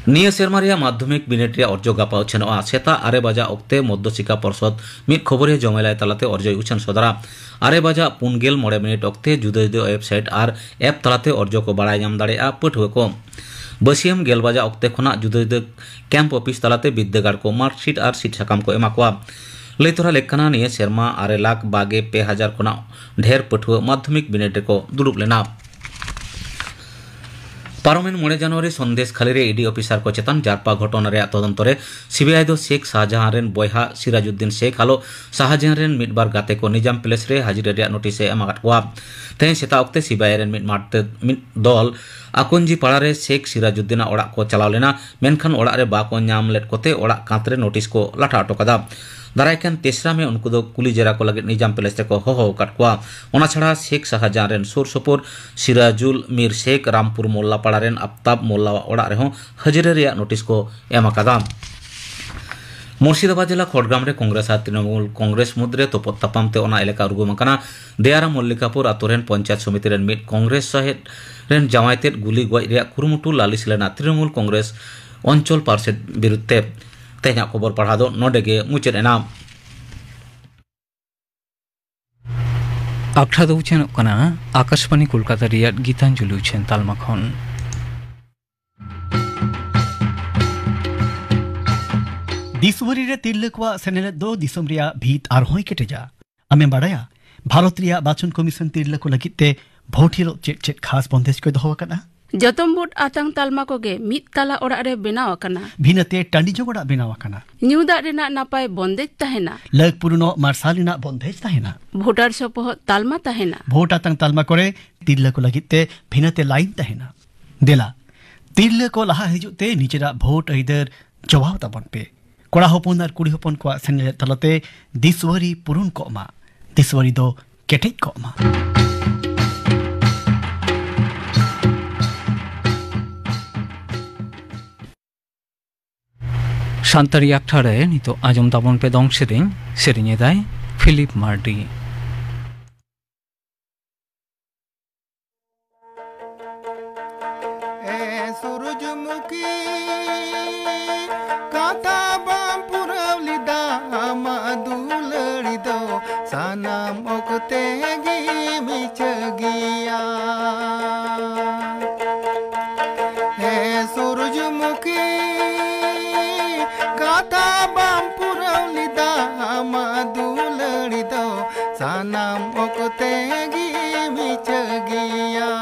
ᱱᱤᱭᱟᱹ ᱥᱮᱨᱢᱟ ᱨᱮᱭᱟᱜ ᱢᱟᱫᱽᱫᱷᱚᱢᱤᱠ ᱵᱤᱱᱤᱰ ᱨᱮᱭᱟᱜ ᱚᱨᱡᱚ ᱜᱟᱯᱟ ᱩᱪᱷᱟᱹᱱᱚᱜᱼᱟ᱾ ᱥᱮᱛᱟᱜ ᱟᱨᱮ ᱵᱟᱡᱟ ᱚᱠᱛᱮ ᱢᱚᱫᱽᱫᱚ ᱥᱤᱠᱟ ᱯᱚᱨᱥᱚᱫ ᱢᱤᱫ ᱠᱷᱚᱵᱚᱨᱤᱭᱟᱹ ᱡᱚᱢᱮᱞᱟᱭ ᱛᱟᱞᱟᱛᱮ ᱚᱨᱡᱚᱭ ᱩᱪᱷᱟᱹᱱ ᱥᱚᱫᱚᱨᱟ᱾ ᱟᱨᱮ ᱵᱟᱡᱟ ᱯᱩᱱ ᱜᱮᱞ ᱢᱚᱬᱮ ᱢᱤᱱᱤᱴ ᱚᱠᱛᱮ ᱡᱩᱫᱟᱹ ᱡᱩᱫᱟᱹ ᱣᱮᱵᱥᱟᱭᱤᱴ ᱟᱨ ᱮᱯ ᱛᱟᱞᱟᱛᱮ ᱚᱨᱡᱚ ᱠᱚ ᱵᱟᱲᱟᱭ ᱧᱟᱢ ᱫᱟᱲᱮᱭᱟᱜᱼᱟ ᱯᱟᱹᱴᱷᱩᱣᱟᱹ ᱠᱚ᱾ ᱵᱟᱹᱥᱤᱭᱟᱹᱢ ᱜᱮᱞ ᱵᱟᱡᱟ ᱚᱠᱛᱮ ᱠᱷᱚᱱᱟᱜ ᱡᱩᱫᱟᱹ ᱡᱩᱫᱟᱹ ᱠᱮᱢᱯ ᱚᱯᱷᱤᱥ ᱛᱟᱞᱟᱛᱮ ᱵᱤᱨᱫᱟᱹᱜᱟᱲ ᱠᱚ ᱢᱟᱨᱠᱥᱤᱴ ᱟᱨ ᱥᱤᱫ ᱥᱟᱠᱟᱢ ᱠᱚ ᱮᱢᱟ ᱠᱚᱣᱟ᱾ ᱞᱟᱹᱭ ᱛᱚᱨᱟ ᱞᱮᱠ ᱠᱟᱱᱟ, ᱱᱤᱭᱟᱹ ᱥᱮᱨᱢᱟ ᱟᱨᱮ ᱞᱟᱠᱷ ᱵᱟᱜᱮ ᱯᱮ ᱦᱟᱡᱟᱨ ᱠᱷᱚᱱᱟᱜ ᱰᱷᱮᱨ ᱯᱟᱹᱴᱷᱩᱣᱟᱹ ᱢᱟᱫᱽᱫᱷᱚᱢᱤᱠ ᱵᱤᱱᱤᱰ ᱨᱮᱠᱚ ᱫᱩᱲᱩᱵ ᱞᱮᱱᱟ᱾ ᱯᱟᱨᱚᱢᱮᱱ ᱢᱚᱬᱮ ᱡᱟᱱᱩᱣᱟᱨᱤ ᱥᱚᱱᱫᱮᱥ ᱠᱷᱟᱹᱞᱤ ᱨᱮ ᱤ ᱰᱤ ᱚᱯᱷᱤᱥᱟᱨ ᱠᱚ ᱪᱮᱛᱟᱱ ᱡᱟᱨᱯᱟ ᱜᱷᱚᱴᱚᱱᱟ ᱨᱮᱭᱟᱜ ᱛᱚᱫᱚᱱᱛᱚ ᱨᱮ ᱥᱤ ᱵᱤ ᱟᱭ ᱫᱚ ᱥᱮᱠ ᱥᱟᱦᱟᱡᱟᱦᱟᱱ ᱨᱮᱱ ᱵᱚᱭᱦᱟ ᱥᱤᱨᱟᱡᱩᱫᱫᱤᱱ ᱥᱮᱠ, ᱦᱟᱞᱚ ᱥᱟᱦᱟᱡᱟᱦᱟᱱ ᱨᱮᱱ ᱢᱤᱫ ᱵᱟᱨ ᱜᱟᱛᱮ ᱠᱚ ᱱᱤᱡᱟᱢ ᱯᱮᱞᱮᱥ ᱨᱮ ᱦᱟᱹᱡᱨᱤ ᱨᱮᱭᱟᱜ ᱱᱳᱴᱤᱥ ᱮ ᱮᱢ ᱟᱠᱟᱫ ᱠᱚᱣᱟ᱾ ᱛᱮᱦᱮᱧ ᱥᱮᱛᱟᱜ ᱚᱠᱛᱮ ᱥᱤ ᱵᱤ ᱟᱭ ᱨᱮᱱ ᱢᱤᱫ ᱢᱟᱴ ᱛᱮ ᱢᱤᱫ ᱫᱚᱞ ᱟᱠᱚᱱᱡᱤ ᱯᱟᱲᱟ ᱨᱮ ᱥᱮᱠ ᱥᱤᱨᱟᱡᱩᱫᱫᱤᱱᱟᱜ ᱚᱲᱟᱜ ᱠᱚ ᱪᱟᱞᱟᱣ ᱞᱮᱱᱟ, ᱢᱮᱱᱠᱷᱟᱱ ᱚᱲᱟᱜ ᱨᱮ ᱵᱟᱠᱚ ᱧᱟᱢ ᱞᱮᱫ ᱠᱚᱛᱮ ᱚᱲᱟᱜ ᱠᱟᱸᱛ ᱨᱮ ᱱᱳᱴᱤᱥ ᱠᱚ ᱞᱟᱴᱷᱟ ᱦᱚᱴᱚ ᱠᱟᱫᱟ᱾ ᱫᱟᱨᱟᱭ ᱠᱟᱱ ᱛᱮᱥᱨᱟ ᱢᱮ ᱩᱱᱠᱩ ᱫᱚ ᱠᱩᱞᱤ ᱡᱮᱨᱟ ᱠᱚ ᱞᱟᱹᱜᱤᱫ ᱱᱤᱡᱟᱢ ᱯᱮᱞᱮᱥ ᱛᱮᱠᱚ ᱦᱚᱦᱚ ᱟᱠᱟᱫ ᱠᱚᱣᱟ᱾ ᱚᱱᱟ ᱪᱷᱟᱲᱟ ᱥᱮᱠ ᱥᱟᱦᱟᱡᱟᱦᱟᱱ ᱨᱮᱱ ᱥᱩᱨ ᱥᱩᱯᱩᱨ ᱥᱤᱨᱟᱡᱩᱞ ᱢᱤᱨ ᱥᱮᱠ, ᱨᱟᱢᱯᱩᱨ ᱢᱳᱞᱞᱟ ᱯᱟᱲᱟ ᱨᱮᱱ ᱟᱯᱛᱟᱵ ᱢᱳᱞᱞᱟᱣᱟᱜ ᱚᱲᱟᱜ ᱨᱮᱦᱚᱸ ᱦᱟᱹᱡᱨᱤ ᱨᱮᱭᱟᱜ ᱱᱳᱴᱤᱥ ᱠᱚ ᱮᱢ ᱟᱠᱟᱫᱟ᱾ ᱢᱩᱨᱥᱤᱫᱟᱵᱟᱫᱽ ᱡᱮᱞᱟ ᱠᱷᱚᱲᱜᱨᱟᱢ ᱨᱮ ᱠᱚᱝᱜᱨᱮᱥ ᱟᱨ ᱛᱨᱤᱱᱚᱢᱩᱞ ᱠᱚᱝᱜᱨᱮᱥ ᱢᱩᱫᱽᱨᱮ ᱛᱚᱯᱚᱫ ᱛᱟᱯᱟᱢ ᱛᱮ ᱚᱱᱟ ᱮᱞᱟᱠᱟ ᱩᱨᱜᱩᱢ ᱟᱠᱟᱱᱟ᱾ ᱫᱮᱭᱟᱨᱟ ᱢᱚᱞᱞᱤᱠᱟᱯᱩᱨ ᱟᱛᱳ ᱨᱮᱱ ᱯᱚᱧᱪᱟᱭᱮᱛ ᱥᱚᱢᱤᱛᱤ ᱨᱮᱱ ᱢᱤᱫ ᱠᱚᱝᱜᱨᱮᱥ ᱥᱚᱦᱮᱫ ᱨᱮᱱ ᱡᱟᱶᱟᱭ ᱛᱮᱫ ᱜᱩᱞᱤ ᱜᱚᱡ ᱨᱮᱭᱟᱜ ᱠᱩᱨᱩᱢᱩᱴᱩ ᱞᱟᱹᱞᱤᱥ ᱞᱮᱱᱟ ᱛᱨᱤᱱᱚᱢᱩᱞ ᱠᱚᱝᱜᱨᱮᱥ ᱚᱧᱪᱚᱞ ᱯᱟᱨᱥᱮᱫ ᱵᱤᱨᱩᱫᱽ ᱛᱮ᱾ ᱛᱮᱦᱮᱧᱟᱜ ᱠᱷᱚᱵᱚᱨ ᱯᱟᱲᱦᱟᱣ ᱫᱚ ᱱᱚᱰᱮ ᱜᱮ ᱢᱩᱪᱟᱹᱫ ᱮᱱᱟ᱾ ᱟᱠᱷᱲᱟ ᱫᱚ ᱩᱪᱷᱟᱹᱱᱚᱜ ᱠᱟᱱᱟ ᱟᱠᱟᱥᱵᱟᱱᱤ ᱠᱳᱞᱠᱟᱛᱟ ᱨᱮᱭᱟᱜ ᱜᱤᱛᱟᱧᱡᱚᱞᱤ ᱩᱪᱷᱟᱹᱱ ᱛᱟᱞᱢᱟ ᱠᱷᱚᱱ᱾ ᱫᱤᱥᱣᱟᱹᱨᱤ ᱨᱮ ᱛᱤᱨᱞᱟᱹ ᱠᱚᱣᱟᱜ ᱥᱮᱱᱮᱞᱮᱫ ᱫᱚ ᱫᱤᱥᱚᱢ ᱨᱮᱭᱟᱜ ᱵᱷᱤᱛ ᱟᱨᱦᱚᱸᱭ ᱠᱮᱴᱮᱡᱟ᱾ ᱟᱢᱮᱢ ᱵᱟᱲᱟᱭᱟ, ᱵᱷᱟᱨᱚᱛ ᱨᱮᱭᱟᱜ ᱵᱟᱪᱷᱚᱱ ᱠᱚᱢᱤᱥᱚᱱ ᱛᱤᱨᱞᱟᱹ ᱠᱚ ᱞᱟᱹᱜᱤᱫ ᱛᱮ ᱵᱷᱳᱴ ᱦᱤᱞᱳᱜ ᱪᱮᱫ ᱪᱮᱫ ᱠᱷᱟᱥ ᱵᱚᱱᱫᱮᱡ ᱠᱚᱭ ᱫᱚᱦᱚ ᱟᱠᱟᱫᱼᱟ? ᱡᱚᱛᱚᱢ ᱵᱷᱳᱴ ᱟᱛᱟᱝ ᱛᱟᱞᱢᱟ ᱠᱚᱜᱮ ᱢᱤᱫ ᱛᱟᱞᱟ ᱚᱲᱟᱜ ᱨᱮ ᱵᱮᱱᱟᱣ ᱟᱠᱟᱱᱟ᱾ ᱵᱷᱤᱱᱟᱹᱛᱮ ᱴᱟᱺᱰᱤ ᱡᱚᱝ ᱚᱲᱟᱜ ᱵᱮᱱᱟᱣ ᱟᱠᱟᱱᱟ᱾ ᱧᱩ ᱫᱟᱜ ᱨᱮᱱᱟᱜ ᱱᱟᱯᱟᱭ ᱵᱚᱱᱫᱮᱡ ᱛᱟᱦᱮᱱᱟ᱾ ᱞᱟᱹᱠ ᱯᱩᱨᱩᱱᱚᱜ ᱢᱟᱨᱥᱟᱞ ᱨᱮᱱᱟᱜ ᱵᱚᱱᱫᱮᱡ ᱛᱟᱦᱮᱱᱟ᱾ ᱵᱷᱳᱴᱟᱨ ᱥᱚᱯᱚᱦᱚᱫ ᱛᱟᱞᱢᱟ ᱛᱟᱦᱮᱱᱟ᱾ ᱵᱷᱳᱴ ᱟᱛᱟᱝ ᱛᱟᱞᱢᱟ ᱠᱚᱨᱮ ᱛᱤᱨᱞᱟᱹ ᱠᱚ ᱞᱟᱹᱜᱤᱫ ᱛᱮ ᱵᱷᱤᱱᱟᱹᱛᱮ ᱞᱟᱭᱤᱱ ᱛᱟᱦᱮᱱᱟ᱾ ᱫᱮᱞᱟ, ᱛᱤᱨᱞᱟᱹ ᱠᱚ ᱞᱟᱦᱟ ᱦᱤᱡᱩᱜ ᱛᱮ ᱱᱤᱡᱮᱨᱟᱜ ᱵᱷᱳᱴ ᱟᱹᱭᱫᱟᱹᱨ ᱪᱚᱣᱟᱣ ᱛᱟᱵᱚᱱ ᱯᱮ᱾ ᱠᱚᱲᱟ ᱦᱚᱯᱚᱱ ᱟᱨ ᱠᱩᱲᱤ ᱦᱚᱯᱚᱱ ᱠᱚᱣᱟᱜ ᱥᱮᱱᱮᱞᱮᱫ ᱛᱟᱞᱟᱛᱮ ᱫᱤᱥᱣᱟᱹᱨᱤ ᱯᱩᱨᱩᱱ ᱠᱚᱜ ᱢᱟ, ᱫᱤᱥᱣᱟᱹᱨᱤ ᱫᱚ ᱠᱮᱴᱮᱡ ᱠᱚᱜ ᱢᱟ᱾ ᱥᱟᱱᱛᱟᱲᱤ ᱟᱠᱷᱲᱟ ᱨᱮ ᱱᱤᱛᱚᱜ ᱟᱸᱡᱚᱢ ᱛᱟᱵᱚᱱ ᱯᱮ ᱫᱚᱝ ᱥᱮᱨᱮᱧ᱾ ᱥᱮᱨᱮᱧ ᱮᱫᱟᱭ ᱯᱷᱤᱞᱤᱯ ᱢᱟᱨᱰᱤ᱾ ᱮ ᱥᱩᱨᱩᱡᱽᱢᱩᱠᱷᱤ, ᱠᱟᱛᱷᱟ ᱵᱟᱢ ᱯᱩᱨᱟᱹᱣ ᱞᱮᱫᱟ, ᱟᱢᱟᱜ ᱫᱩᱞᱟᱹᱲᱤ ᱫᱚ ᱥᱟᱱᱟᱢ ᱚᱠᱛᱮ ᱜᱮ ᱢᱤᱪᱷᱟᱹ ᱜᱮᱭᱟ᱾ ᱦᱮ ᱥᱩᱨᱩᱡᱽᱢᱩᱠᱷᱤ, ᱠᱟᱛᱷᱟ ᱵᱟᱢ ᱯᱩᱨᱟᱹᱣ ᱞᱮᱫᱟ, ᱟᱢᱟᱜ ᱫᱩᱞᱟᱹᱲᱤ ᱫᱚ ᱥᱟᱱᱟᱢ ᱚᱠᱛᱮ ᱜᱮ ᱢᱤᱪᱷᱟᱹ ᱜᱮᱭᱟ᱾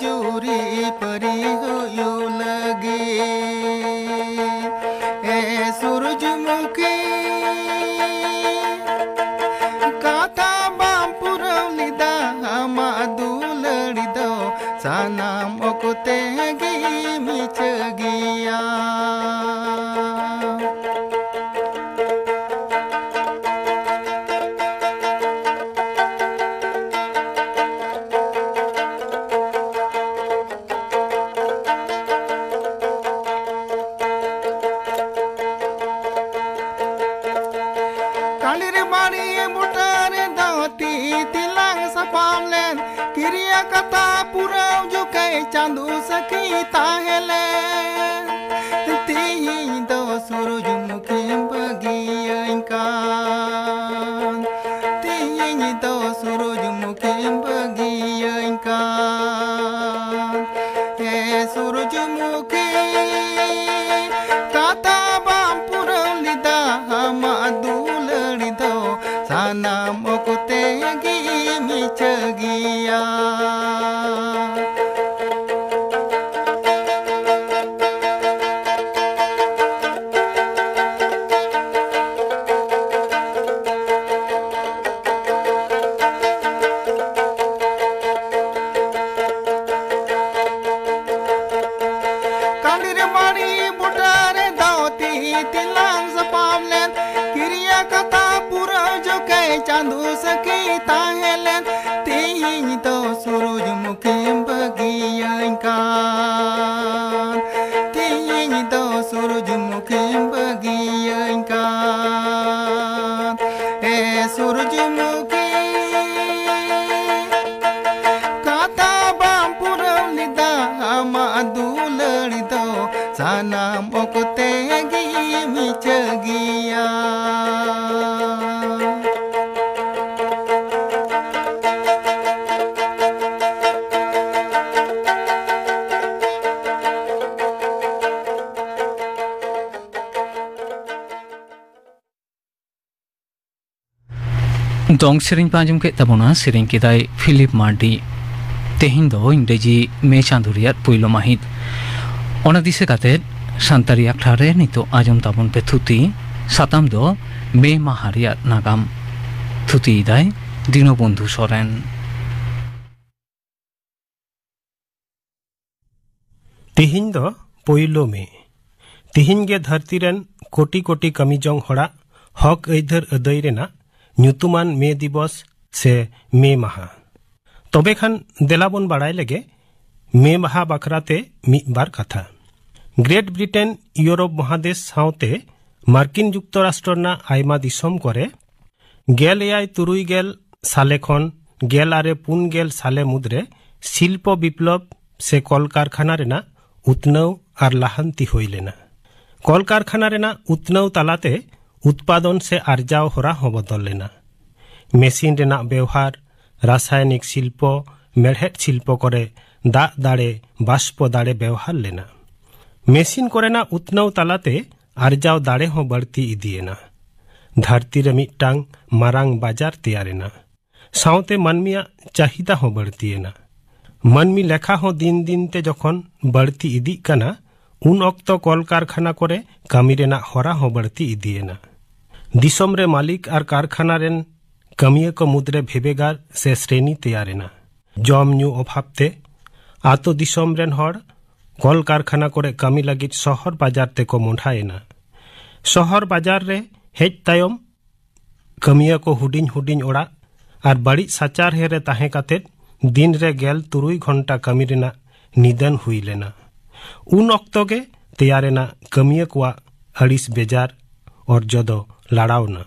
ᱡᱩᱨᱤ ᱯᱟᱹᱨᱤ ᱦᱩᱭᱩᱜ ᱞᱟᱹᱜᱤᱫ᱾ ᱮ ᱥᱩᱨᱩᱡᱽᱢᱩᱠᱷᱤ, ᱠᱟᱛᱷᱟ ᱵᱟᱢ ᱯᱩᱨᱟᱹᱣ ᱞᱮᱫᱟ, ᱟᱢᱟᱜ ᱫᱩᱞᱟᱹᱲ ᱫᱚ ᱥᱟᱱᱟᱢ ᱚᱠᱛᱮ ᱜᱮ ᱢᱤᱪᱷᱟᱹ ᱜᱮᱭᱟ᱾ ᱠᱟᱹᱞᱤᱨ ᱵᱟᱲᱤ ᱵᱩᱴᱟᱹ ᱨᱮᱫᱚ ᱛᱤ ᱛᱤᱞᱟᱝ ᱥᱟᱯᱟᱢ ᱞᱮᱱ, ᱠᱤᱨᱤᱭᱟ ᱠᱟᱛᱷᱟ ᱯᱩᱨᱟᱹᱣ ᱡᱚᱠᱷᱮᱡ ᱪᱟᱸᱫᱚ ᱥᱟᱹᱠᱷᱤ ᱛᱟᱦᱮᱸ ᱞᱮᱱ᱾ ᱛᱤᱦᱤᱧ ᱫᱚ ᱥᱩᱨᱩᱡᱽᱢᱩᱠᱷᱤᱢ ᱵᱟᱹᱜᱤᱭᱟᱹᱧ ᱠᱟᱱ, ᱛᱤᱦᱤᱧ ᱫᱚ ᱥᱩᱨᱩᱡᱽᱢᱩᱠᱷᱤᱢ ᱵᱟᱹᱜᱤᱭᱟᱹᱧ ᱠᱟᱱ᱾ ᱦᱮ ᱥᱩᱨᱩᱡᱽᱢᱩᱠᱷᱤ, ᱠᱟᱛᱷᱟ ᱵᱟᱢ ᱯᱩᱨᱟᱹᱣ ᱞᱮᱫᱟ, ᱟᱢᱟᱜ ᱫᱩᱞᱟᱹᱲ ᱫᱚ ᱥᱟᱱᱟᱢ ᱚᱠᱛᱮ ᱜᱮ ᱢᱤᱪᱷᱟᱹ ᱜᱮᱭᱟ᱾ ᱠᱟᱹᱞᱤᱨ ᱵᱟᱲᱤ ᱵᱩᱴᱟᱹ ᱨᱮᱫᱚ ᱛᱤ ᱛᱤᱞᱟᱝ ᱥᱟᱯᱟᱢ ᱞᱮᱱ, ᱠᱤᱨᱤᱭᱟ ᱠᱟᱛᱷᱟ ᱯᱩᱨᱟᱹᱣ ᱡᱚᱠᱷᱮᱡ ᱪᱟᱸᱫᱚ ᱥᱟᱹᱠᱷᱤ ᱛᱟᱦᱮᱸ ᱞᱮᱱ᱾ ᱛᱤᱦᱤᱧ ᱫᱚ ᱥᱩᱨᱩᱡᱽᱢᱩᱠᱷᱤᱢ ᱵᱟᱹᱜᱤᱭᱟᱹᱧ ᱠᱟᱱ, ᱛᱤᱦᱤᱧ ᱫᱚ ᱥᱩᱨᱩᱡᱽᱢᱩᱠᱷᱤᱢ ᱵᱟᱹᱜᱤᱭᱟᱹᱧ ᱠᱟᱱ᱾ ᱮ ᱥᱩᱨᱩᱡᱽᱢᱩᱠᱷᱤ, ᱠᱟᱛᱷᱟ ᱵᱟᱢ ᱯᱩᱨᱟᱹᱣ ᱞᱮᱫᱟ, ᱟᱢᱟᱜ ᱫᱩᱞᱟᱹᱲ ᱫᱚ ᱥᱟᱱᱟᱢ ᱚᱠᱛᱮ ᱜᱮ ᱢᱤᱪᱷᱟᱹ ᱜᱮᱭᱟ᱾ ᱫᱚᱝ ᱥᱮᱨᱮᱧ ᱯᱮ ᱟᱸᱡᱚᱢ ᱠᱮᱫ ᱛᱟᱵᱚᱱᱟ, ᱥᱮᱨᱮᱧ ᱠᱮᱫᱟᱭ ᱯᱷᱤᱞᱤᱯ ᱢᱟᱨᱰᱤ᱾ ᱛᱮᱦᱮᱧ ᱫᱚ ᱤᱝᱨᱮᱡᱤ ᱢᱮ ᱪᱟᱸᱫᱳ ᱨᱮᱭᱟᱜ ᱯᱩᱭᱞᱩ ᱢᱟᱹᱦᱤᱛ᱾ ᱚᱱᱟ ᱫᱤᱥᱟᱹ ᱠᱟᱛᱮ ᱥᱟᱱᱛᱟᱲᱤ ᱟᱠᱷᱲᱟ ᱨᱮ ᱱᱤᱛᱚᱜ ᱟᱸᱡᱚᱢ ᱛᱟᱵᱚᱱ ᱯᱮ ᱛᱷᱩᱛᱤ᱾ ᱥᱟᱛᱟᱢ ᱫᱚ ᱢᱮ ᱢᱟᱦᱟ ᱨᱮᱭᱟᱜ ᱱᱟᱜᱟᱢ᱾ ᱛᱷᱩᱛᱤᱭᱮᱫᱟᱭ ᱫᱤᱱᱚᱵᱚᱱᱫᱷᱩ ᱥᱚᱨᱮᱱ᱾ ᱛᱤᱦᱤᱧ ᱫᱚ ᱯᱩᱭᱞᱩ ᱢᱮ᱾ ᱛᱤᱦᱤᱧ ᱜᱮ ᱫᱷᱟᱹᱨᱛᱤ ᱨᱮᱱ ᱠᱳᱴᱤ ᱠᱳᱴᱤ ᱠᱟᱹᱢᱤ ᱡᱚᱝ ᱦᱚᱲᱟᱜ ᱦᱚᱠ ᱟᱹᱭᱫᱟᱹᱨ ᱟᱹᱫᱟᱹᱭ ᱨᱮᱱᱟᱜ ᱧᱩᱛᱩᱢᱟᱱ ᱢᱮ ᱫᱤᱵᱚᱥ ᱥᱮ ᱢᱮ ᱢᱟᱦᱟ᱾ ᱛᱚᱵᱮ ᱠᱷᱟᱱ ᱫᱮᱞᱟ ᱵᱚᱱ ᱵᱟᱲᱟᱭ ᱞᱮᱜᱮ ᱢᱮ ᱢᱟᱦᱟ ᱵᱟᱠᱷᱨᱟ ᱛᱮ ᱢᱤᱫ ᱵᱟᱨ ᱠᱟᱛᱷᱟ᱾ ᱜᱨᱮᱴ ᱵᱨᱤᱴᱮᱱ, ᱤᱭᱩᱨᱳᱯ ᱢᱚᱦᱟᱫᱮᱥ ᱥᱟᱶᱛᱮ ᱢᱟᱨᱠᱤᱱ ᱡᱩᱠᱛᱚᱨᱟᱥᱴᱨᱚ ᱨᱮᱱᱟᱜ ᱟᱭᱢᱟ ᱫᱤᱥᱚᱢ ᱠᱚᱨᱮ ᱜᱮᱞ ᱮᱭᱟᱭ ᱛᱩᱨᱩᱭ ᱜᱮᱞ ᱥᱟᱞᱮ ᱠᱷᱚᱱ ᱜᱮᱞ ᱟᱨᱮ ᱯᱩᱱ ᱜᱮᱞ ᱥᱟᱞᱮ ᱢᱩᱫᱽᱨᱮ ᱥᱤᱞᱯᱚ ᱵᱤᱯᱞᱚᱵ ᱥᱮ ᱠᱚᱞᱠᱟᱨᱠᱷᱟᱱᱟ ᱨᱮᱱᱟᱜ ᱩᱛᱱᱟᱹᱣ ᱟᱨ ᱞᱟᱦᱟᱱᱛᱤ ᱦᱩᱭ ᱞᱮᱱᱟ᱾ ᱠᱚᱞᱠᱟᱨᱠᱷᱟᱱᱟ ᱨᱮᱱᱟᱜ ᱩᱛᱱᱟᱹᱣ ᱛᱟᱞᱟᱛᱮ ᱩᱛᱯᱟᱫᱚᱱ ᱥᱮ ᱟᱨᱡᱟᱣ ᱦᱚᱨᱟ ᱦᱚᱸ ᱵᱚᱫᱚᱞ ᱞᱮᱱᱟ᱾ ᱢᱮᱥᱤᱱ ᱨᱮᱱᱟᱜ ᱵᱮᱣᱦᱟᱨ, ᱨᱟᱥᱟᱭᱚᱱᱤᱠ ᱥᱤᱞᱯᱚ, ᱢᱮᱲᱦᱮᱫ ᱥᱤᱞᱯᱚ ᱠᱚᱨᱮ ᱫᱟᱜ ᱫᱟᱲᱮ, ᱵᱟᱥᱯᱚ ᱫᱟᱲᱮ ᱵᱮᱣᱦᱟᱨ ᱞᱮᱱᱟ᱾ ᱢᱮᱥᱤᱱ ᱠᱚᱨᱮᱱᱟᱜ ᱩᱛᱱᱟᱹᱣ ᱛᱟᱞᱟᱛᱮ ᱟᱨᱡᱟᱣ ᱫᱟᱲᱮ ᱦᱚᱸ ᱵᱟᱹᱲᱛᱤ ᱤᱫᱤᱭᱮᱱᱟ᱾ ᱫᱷᱟᱹᱨᱛᱤ ᱨᱮ ᱢᱤᱫᱴᱟᱝ ᱢᱟᱨᱟᱝ ᱵᱟᱡᱟᱨ ᱛᱮᱭᱟᱨᱮᱱᱟ᱾ ᱥᱟᱶᱛᱮ ᱢᱟᱹᱱᱢᱤᱭᱟᱜ ᱪᱟᱦᱤᱫᱟ ᱦᱚᱸ ᱵᱟᱹᱲᱛᱤᱭᱮᱱᱟ᱾ ᱢᱟᱹᱱᱢᱤ ᱞᱮᱠᱷᱟ ᱦᱚᱸ ᱫᱤᱱ ᱫᱤᱱ ᱛᱮ ᱡᱚᱠᱷᱚᱱ ᱵᱟᱹᱲᱛᱤ ᱤᱫᱤᱜ ᱠᱟᱱᱟ, ᱩᱱ ᱚᱠᱛᱚ ᱠᱚᱞᱠᱟᱨᱠᱷᱟᱱᱟ ᱠᱚᱨᱮ ᱠᱟᱹᱢᱤ ᱨᱮᱱᱟᱜ ᱦᱚᱨᱟ ᱦᱚᱸ ᱵᱟᱹᱲᱛᱤ ᱤᱫᱤᱭᱮᱱᱟ᱾ ᱫᱤᱥᱚᱢ ᱨᱮ ᱢᱟᱹᱞᱤᱠ ᱟᱨ ᱠᱟᱨᱠᱷᱟᱱᱟ ᱨᱮᱱ ᱠᱟᱹᱢᱤᱭᱟᱹ ᱠᱚ ᱢᱩᱫᱽᱨᱮ ᱵᱷᱮᱵᱮᱜᱟᱨ ᱥᱮ ᱥᱨᱮᱱᱤ ᱛᱮᱭᱟᱨᱮᱱᱟ᱾ ᱡᱚᱢ ᱧᱩ ᱚᱵᱷᱟᱵ ᱛᱮ ᱟᱛᱳ ᱫᱤᱥᱚᱢ ᱨᱮᱱ ᱦᱚᱲ ᱠᱚᱞᱠᱟᱨᱠᱷᱟᱱᱟ ᱠᱚᱨᱮ ᱠᱟᱹᱢᱤ ᱞᱟᱹᱜᱤᱫ ᱥᱚᱦᱚᱨ ᱵᱟᱡᱟᱨ ᱛᱮᱠᱚ ᱢᱚᱸᱰᱷᱟᱭᱮᱱᱟ᱾ ᱥᱚᱦᱚᱨ ᱵᱟᱡᱟᱨ ᱨᱮ ᱦᱮᱡ ᱛᱟᱭᱚᱢ ᱠᱟᱹᱢᱤᱭᱟᱹ ᱠᱚ ᱦᱩᱰᱤᱧ ᱦᱩᱰᱤᱧ ᱚᱲᱟᱜ ᱟᱨ ᱵᱟᱹᱲᱤᱡ ᱥᱟᱪᱟᱨᱦᱮ ᱨᱮ ᱛᱟᱦᱮᱸ ᱠᱟᱛᱮ ᱫᱤᱱ ᱨᱮ ᱜᱮᱞ ᱛᱩᱨᱩᱭ ᱜᱷᱚᱱᱴᱟ ᱠᱟᱹᱢᱤ ᱨᱮᱱᱟᱜ ᱱᱤᱫᱟᱹᱱ ᱦᱩᱭ ᱞᱮᱱᱟ᱾ ᱩᱱ ᱚᱠᱛᱚ ᱜᱮ ᱛᱮᱭᱟᱨᱮᱱᱟ ᱠᱟᱹᱢᱤᱭᱟᱹ ᱠᱚᱣᱟᱜ ᱟᱹᱲᱤᱥ ᱵᱮᱡᱟᱨ ᱚᱨᱡᱚ ᱫᱚ ᱞᱟᱲᱟᱣᱱᱟ᱾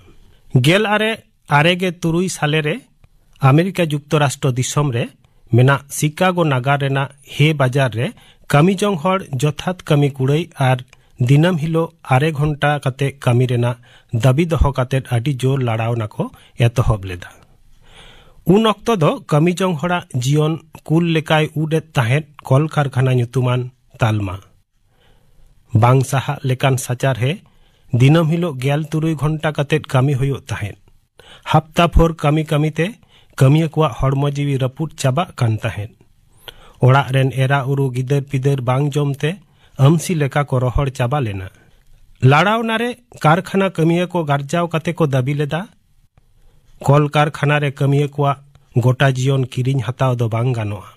ᱜᱮᱞ ᱟᱨᱮ ᱟᱨᱮ ᱜᱮ ᱛᱩᱨᱩᱭ ᱥᱟᱞᱮ ᱨᱮ ᱟᱢᱮᱨᱤᱠᱟ ᱡᱩᱠᱛᱚᱨᱟᱥᱴᱨᱚ ᱫᱤᱥᱚᱢ ᱨᱮ ᱢᱮᱱᱟᱜ ᱥᱤᱠᱟᱜᱳ ᱱᱟᱜᱟᱨ ᱨᱮᱱᱟᱜ ᱦᱮ ᱵᱟᱡᱟᱨ ᱨᱮ ᱠᱟᱹᱢᱤ ᱡᱚᱝ ᱦᱚᱲ ᱡᱚᱛᱷᱟᱛ ᱠᱟᱹᱢᱤ ᱠᱩᱲᱟᱹᱭ ᱟᱨ ᱫᱤᱱᱟᱹᱢ ᱦᱤᱞᱳᱜ ᱟᱨᱮ ᱜᱷᱚᱱᱴᱟ ᱠᱟᱛᱮ ᱠᱟᱹᱢᱤ ᱨᱮᱱᱟᱜ ᱫᱟᱹᱵᱤ ᱫᱚᱦᱚ ᱠᱟᱛᱮ ᱟᱹᱰᱤ ᱡᱳᱨ ᱞᱟᱲᱟᱣᱱᱟ ᱠᱚ ᱮᱛᱚᱦᱚᱵ ᱞᱮᱫᱟ᱾ ᱩᱱ ᱚᱠᱛᱚ ᱫᱚ ᱠᱟᱹᱢᱤ ᱡᱚᱝ ᱦᱚᱲᱟᱜ ᱡᱤᱭᱚᱱ ᱠᱩᱞ ᱞᱮᱠᱟᱭ ᱩᱰ ᱮᱫ ᱛᱟᱦᱮᱸᱫ ᱠᱚᱞᱠᱟᱨᱠᱷᱟᱱᱟ ᱧᱩᱛᱩᱢᱟᱱ ᱛᱟᱞᱢᱟ᱾ ᱵᱟᱝ ᱥᱟᱦᱟᱜ ᱞᱮᱠᱟᱱ ᱥᱟᱪᱟᱨᱦᱮ, ᱫᱤᱱᱟᱹᱢ ᱦᱤᱞᱳᱜ ᱜᱮᱞ ᱛᱩᱨᱩᱭ ᱜᱷᱚᱱᱴᱟ ᱠᱟᱛᱮ ᱠᱟᱹᱢᱤ ᱦᱩᱭᱩᱜ ᱛᱟᱦᱮᱸᱫ᱾ ᱦᱟᱯᱛᱟ ᱵᱷᱳᱨ ᱠᱟᱹᱢᱤ ᱠᱟᱹᱢᱤᱛᱮ ᱠᱟᱹᱢᱤᱭᱟᱹ ᱠᱚᱣᱟᱜ ᱦᱚᱲᱢᱚ ᱡᱤᱣᱤ ᱨᱟᱹᱯᱩᱫ ᱪᱟᱵᱟᱜ ᱠᱟᱱ ᱛᱟᱦᱮᱸᱫ᱾ ᱚᱲᱟᱜ ᱨᱮᱱ ᱮᱨᱟ ᱩᱨᱩ ᱜᱤᱫᱟᱹᱨ ᱯᱤᱫᱟᱹᱨ ᱵᱟᱝ ᱡᱚᱢ ᱛᱮ ᱟᱹᱢᱥᱤ ᱞᱮᱠᱟ ᱠᱚ ᱨᱚᱦᱚᱲ ᱪᱟᱵᱟ ᱞᱮᱱᱟ᱾ ᱞᱟᱲᱟᱣᱱᱟ ᱨᱮ ᱠᱟᱨᱠᱷᱟᱱᱟ ᱠᱟᱹᱢᱤᱭᱟᱹ ᱠᱚ ᱜᱟᱨᱡᱟᱣ ᱠᱟᱛᱮ ᱠᱚ ᱫᱟᱹᱵᱤ ᱞᱮᱫᱟ, ᱠᱚᱞ ᱠᱟᱨᱠᱷᱟᱱᱟ ᱨᱮ ᱠᱟᱹᱢᱤᱭᱟᱹ ᱠᱚᱣᱟᱜ ᱜᱚᱴᱟ ᱡᱤᱭᱚᱱ ᱠᱤᱨᱤᱧ ᱦᱟᱛᱟᱣ ᱫᱚ ᱵᱟᱝ ᱜᱟᱱᱚᱜᱼᱟ᱾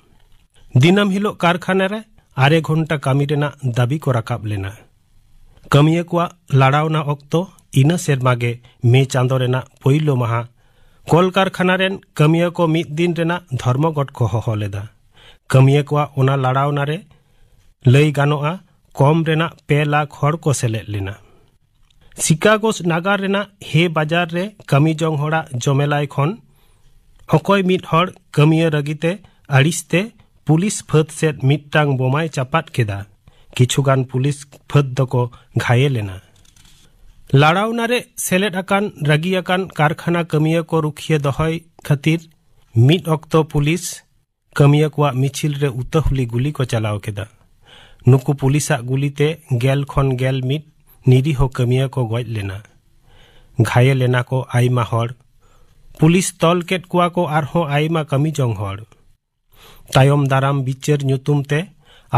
ᱫᱤᱱᱟᱹᱢ ᱦᱤᱞᱳᱜ ᱠᱟᱨᱠᱷᱟᱱᱟ ᱨᱮ ᱟᱨᱮ ᱜᱷᱚᱱᱴᱟ ᱠᱟᱹᱢᱤ ᱨᱮᱱᱟᱜ ᱫᱟᱹᱵᱤ ᱠᱚ ᱨᱟᱠᱟᱵ ᱞᱮᱱᱟ᱾ ᱠᱟᱹᱢᱤᱭᱟᱹ ᱠᱚᱣᱟᱜ ᱞᱟᱲᱟᱣᱱᱟ ᱚᱠᱛᱚ ᱤᱱᱟᱹ ᱥᱮᱨᱢᱟ ᱜᱮ ᱢᱮ ᱪᱟᱸᱫᱚ ᱨᱮᱱᱟᱜ ᱯᱳᱭᱞᱳ ᱢᱟᱦᱟ ᱠᱚᱞ ᱠᱟᱨᱠᱷᱟᱱᱟ ᱨᱮᱱ ᱠᱟᱹᱢᱤᱭᱟᱹ ᱠᱚ ᱢᱤᱫ ᱫᱤᱱ ᱨᱮᱱᱟᱜ ᱫᱷᱚᱨᱢᱚᱜᱷᱚᱴ ᱠᱚ ᱦᱚᱦᱚ ᱞᱮᱫᱟ᱾ ᱠᱟᱹᱢᱤᱭᱟᱹ ᱠᱚᱣᱟᱜ ᱚᱱᱟ ᱞᱟᱲᱟᱣᱱᱟ ᱨᱮ ᱞᱟᱹᱭ ᱜᱟᱱᱚᱜᱼᱟ ᱠᱚᱢ ᱨᱮᱱᱟᱜ ᱯᱮ ᱞᱟᱠᱷ ᱦᱚᱲ ᱠᱚ ᱥᱮᱞᱮᱫ ᱞᱮᱱᱟ᱾ ᱥᱤᱠᱟᱜᱳ ᱱᱟᱜᱟᱨ ᱨᱮᱱᱟᱜ ᱦᱮ ᱵᱟᱡᱟᱨ ᱨᱮ ᱠᱟᱹᱢᱤ ᱡᱚᱝ ᱦᱚᱲᱟᱜ ᱡᱚᱢᱮᱞᱟᱭ ᱠᱷᱚᱱ ᱚᱠᱚᱭ ᱢᱤᱫ ᱦᱚᱲ ᱠᱟᱹᱢᱤᱭᱟᱹ ᱨᱟᱹᱜᱤᱛᱮ ᱟᱹᱲᱤᱥᱛᱮ ᱯᱩᱞᱤᱥ ᱯᱷᱟᱹᱫ ᱥᱮᱫ ᱢᱤᱫᱴᱟᱝ ᱵᱳᱢᱟᱭ ᱪᱟᱯᱟᱫ ᱠᱮᱫᱟ᱾ ᱠᱤᱪᱷᱩᱜᱟᱱ ᱯᱩᱞᱤᱥ ᱯᱷᱟᱹᱫ ᱫᱚᱠᱚ ᱜᱷᱟᱭᱮᱞ ᱮᱱᱟ᱾ ᱞᱟᱲᱟᱣᱱᱟ ᱨᱮ ᱥᱮᱞᱮᱫ ᱟᱠᱟᱱ ᱨᱟᱹᱜᱤ ᱟᱠᱟᱱ ᱠᱟᱨᱠᱷᱟᱱᱟ ᱠᱟᱹᱢᱤᱭᱟᱹ ᱠᱚ ᱨᱩᱠᱷᱤᱭᱟᱹ ᱫᱚᱦᱚᱭ ᱠᱷᱟᱹᱛᱤᱨ ᱢᱤᱫ ᱚᱠᱛᱚ ᱯᱩᱞᱤᱥ ᱠᱟᱹᱢᱤᱭᱟᱹ ᱠᱚᱣᱟᱜ ᱢᱤᱪᱷᱤᱞ ᱨᱮ ᱩᱛᱟᱹᱦᱩᱞᱤ ᱜᱩᱞᱤ ᱠᱚ ᱪᱟᱞᱟᱣ ᱠᱮᱫᱟ᱾ ᱱᱩᱠᱩ ᱯᱩᱞᱤᱥᱟᱜ ᱜᱩᱞᱤᱛᱮ ᱜᱮᱞ ᱠᱷᱚᱱ ᱜᱮᱞ ᱢᱤᱫ ᱱᱤᱨᱤᱦᱚ ᱠᱟᱹᱢᱤᱭᱟᱹ ᱠᱚ ᱜᱚᱡ ᱞᱮᱱᱟ᱾ ᱜᱷᱟᱭᱮᱞ ᱮᱱᱟ ᱠᱚ ᱟᱭᱢᱟ ᱦᱚᱲ᱾ ᱯᱩᱞᱤᱥ ᱛᱚᱞ ᱠᱮᱫ ᱠᱚᱣᱟ ᱠᱚ ᱟᱨᱦᱚᱸ ᱟᱭᱢᱟ ᱠᱟᱹᱢᱤ ᱡᱚᱝ ᱦᱚᱲ᱾ ᱛᱟᱭᱚᱢ ᱫᱟᱨᱟᱢ ᱵᱤᱪᱟᱹᱨ ᱧᱩᱛᱩᱢ ᱛᱮ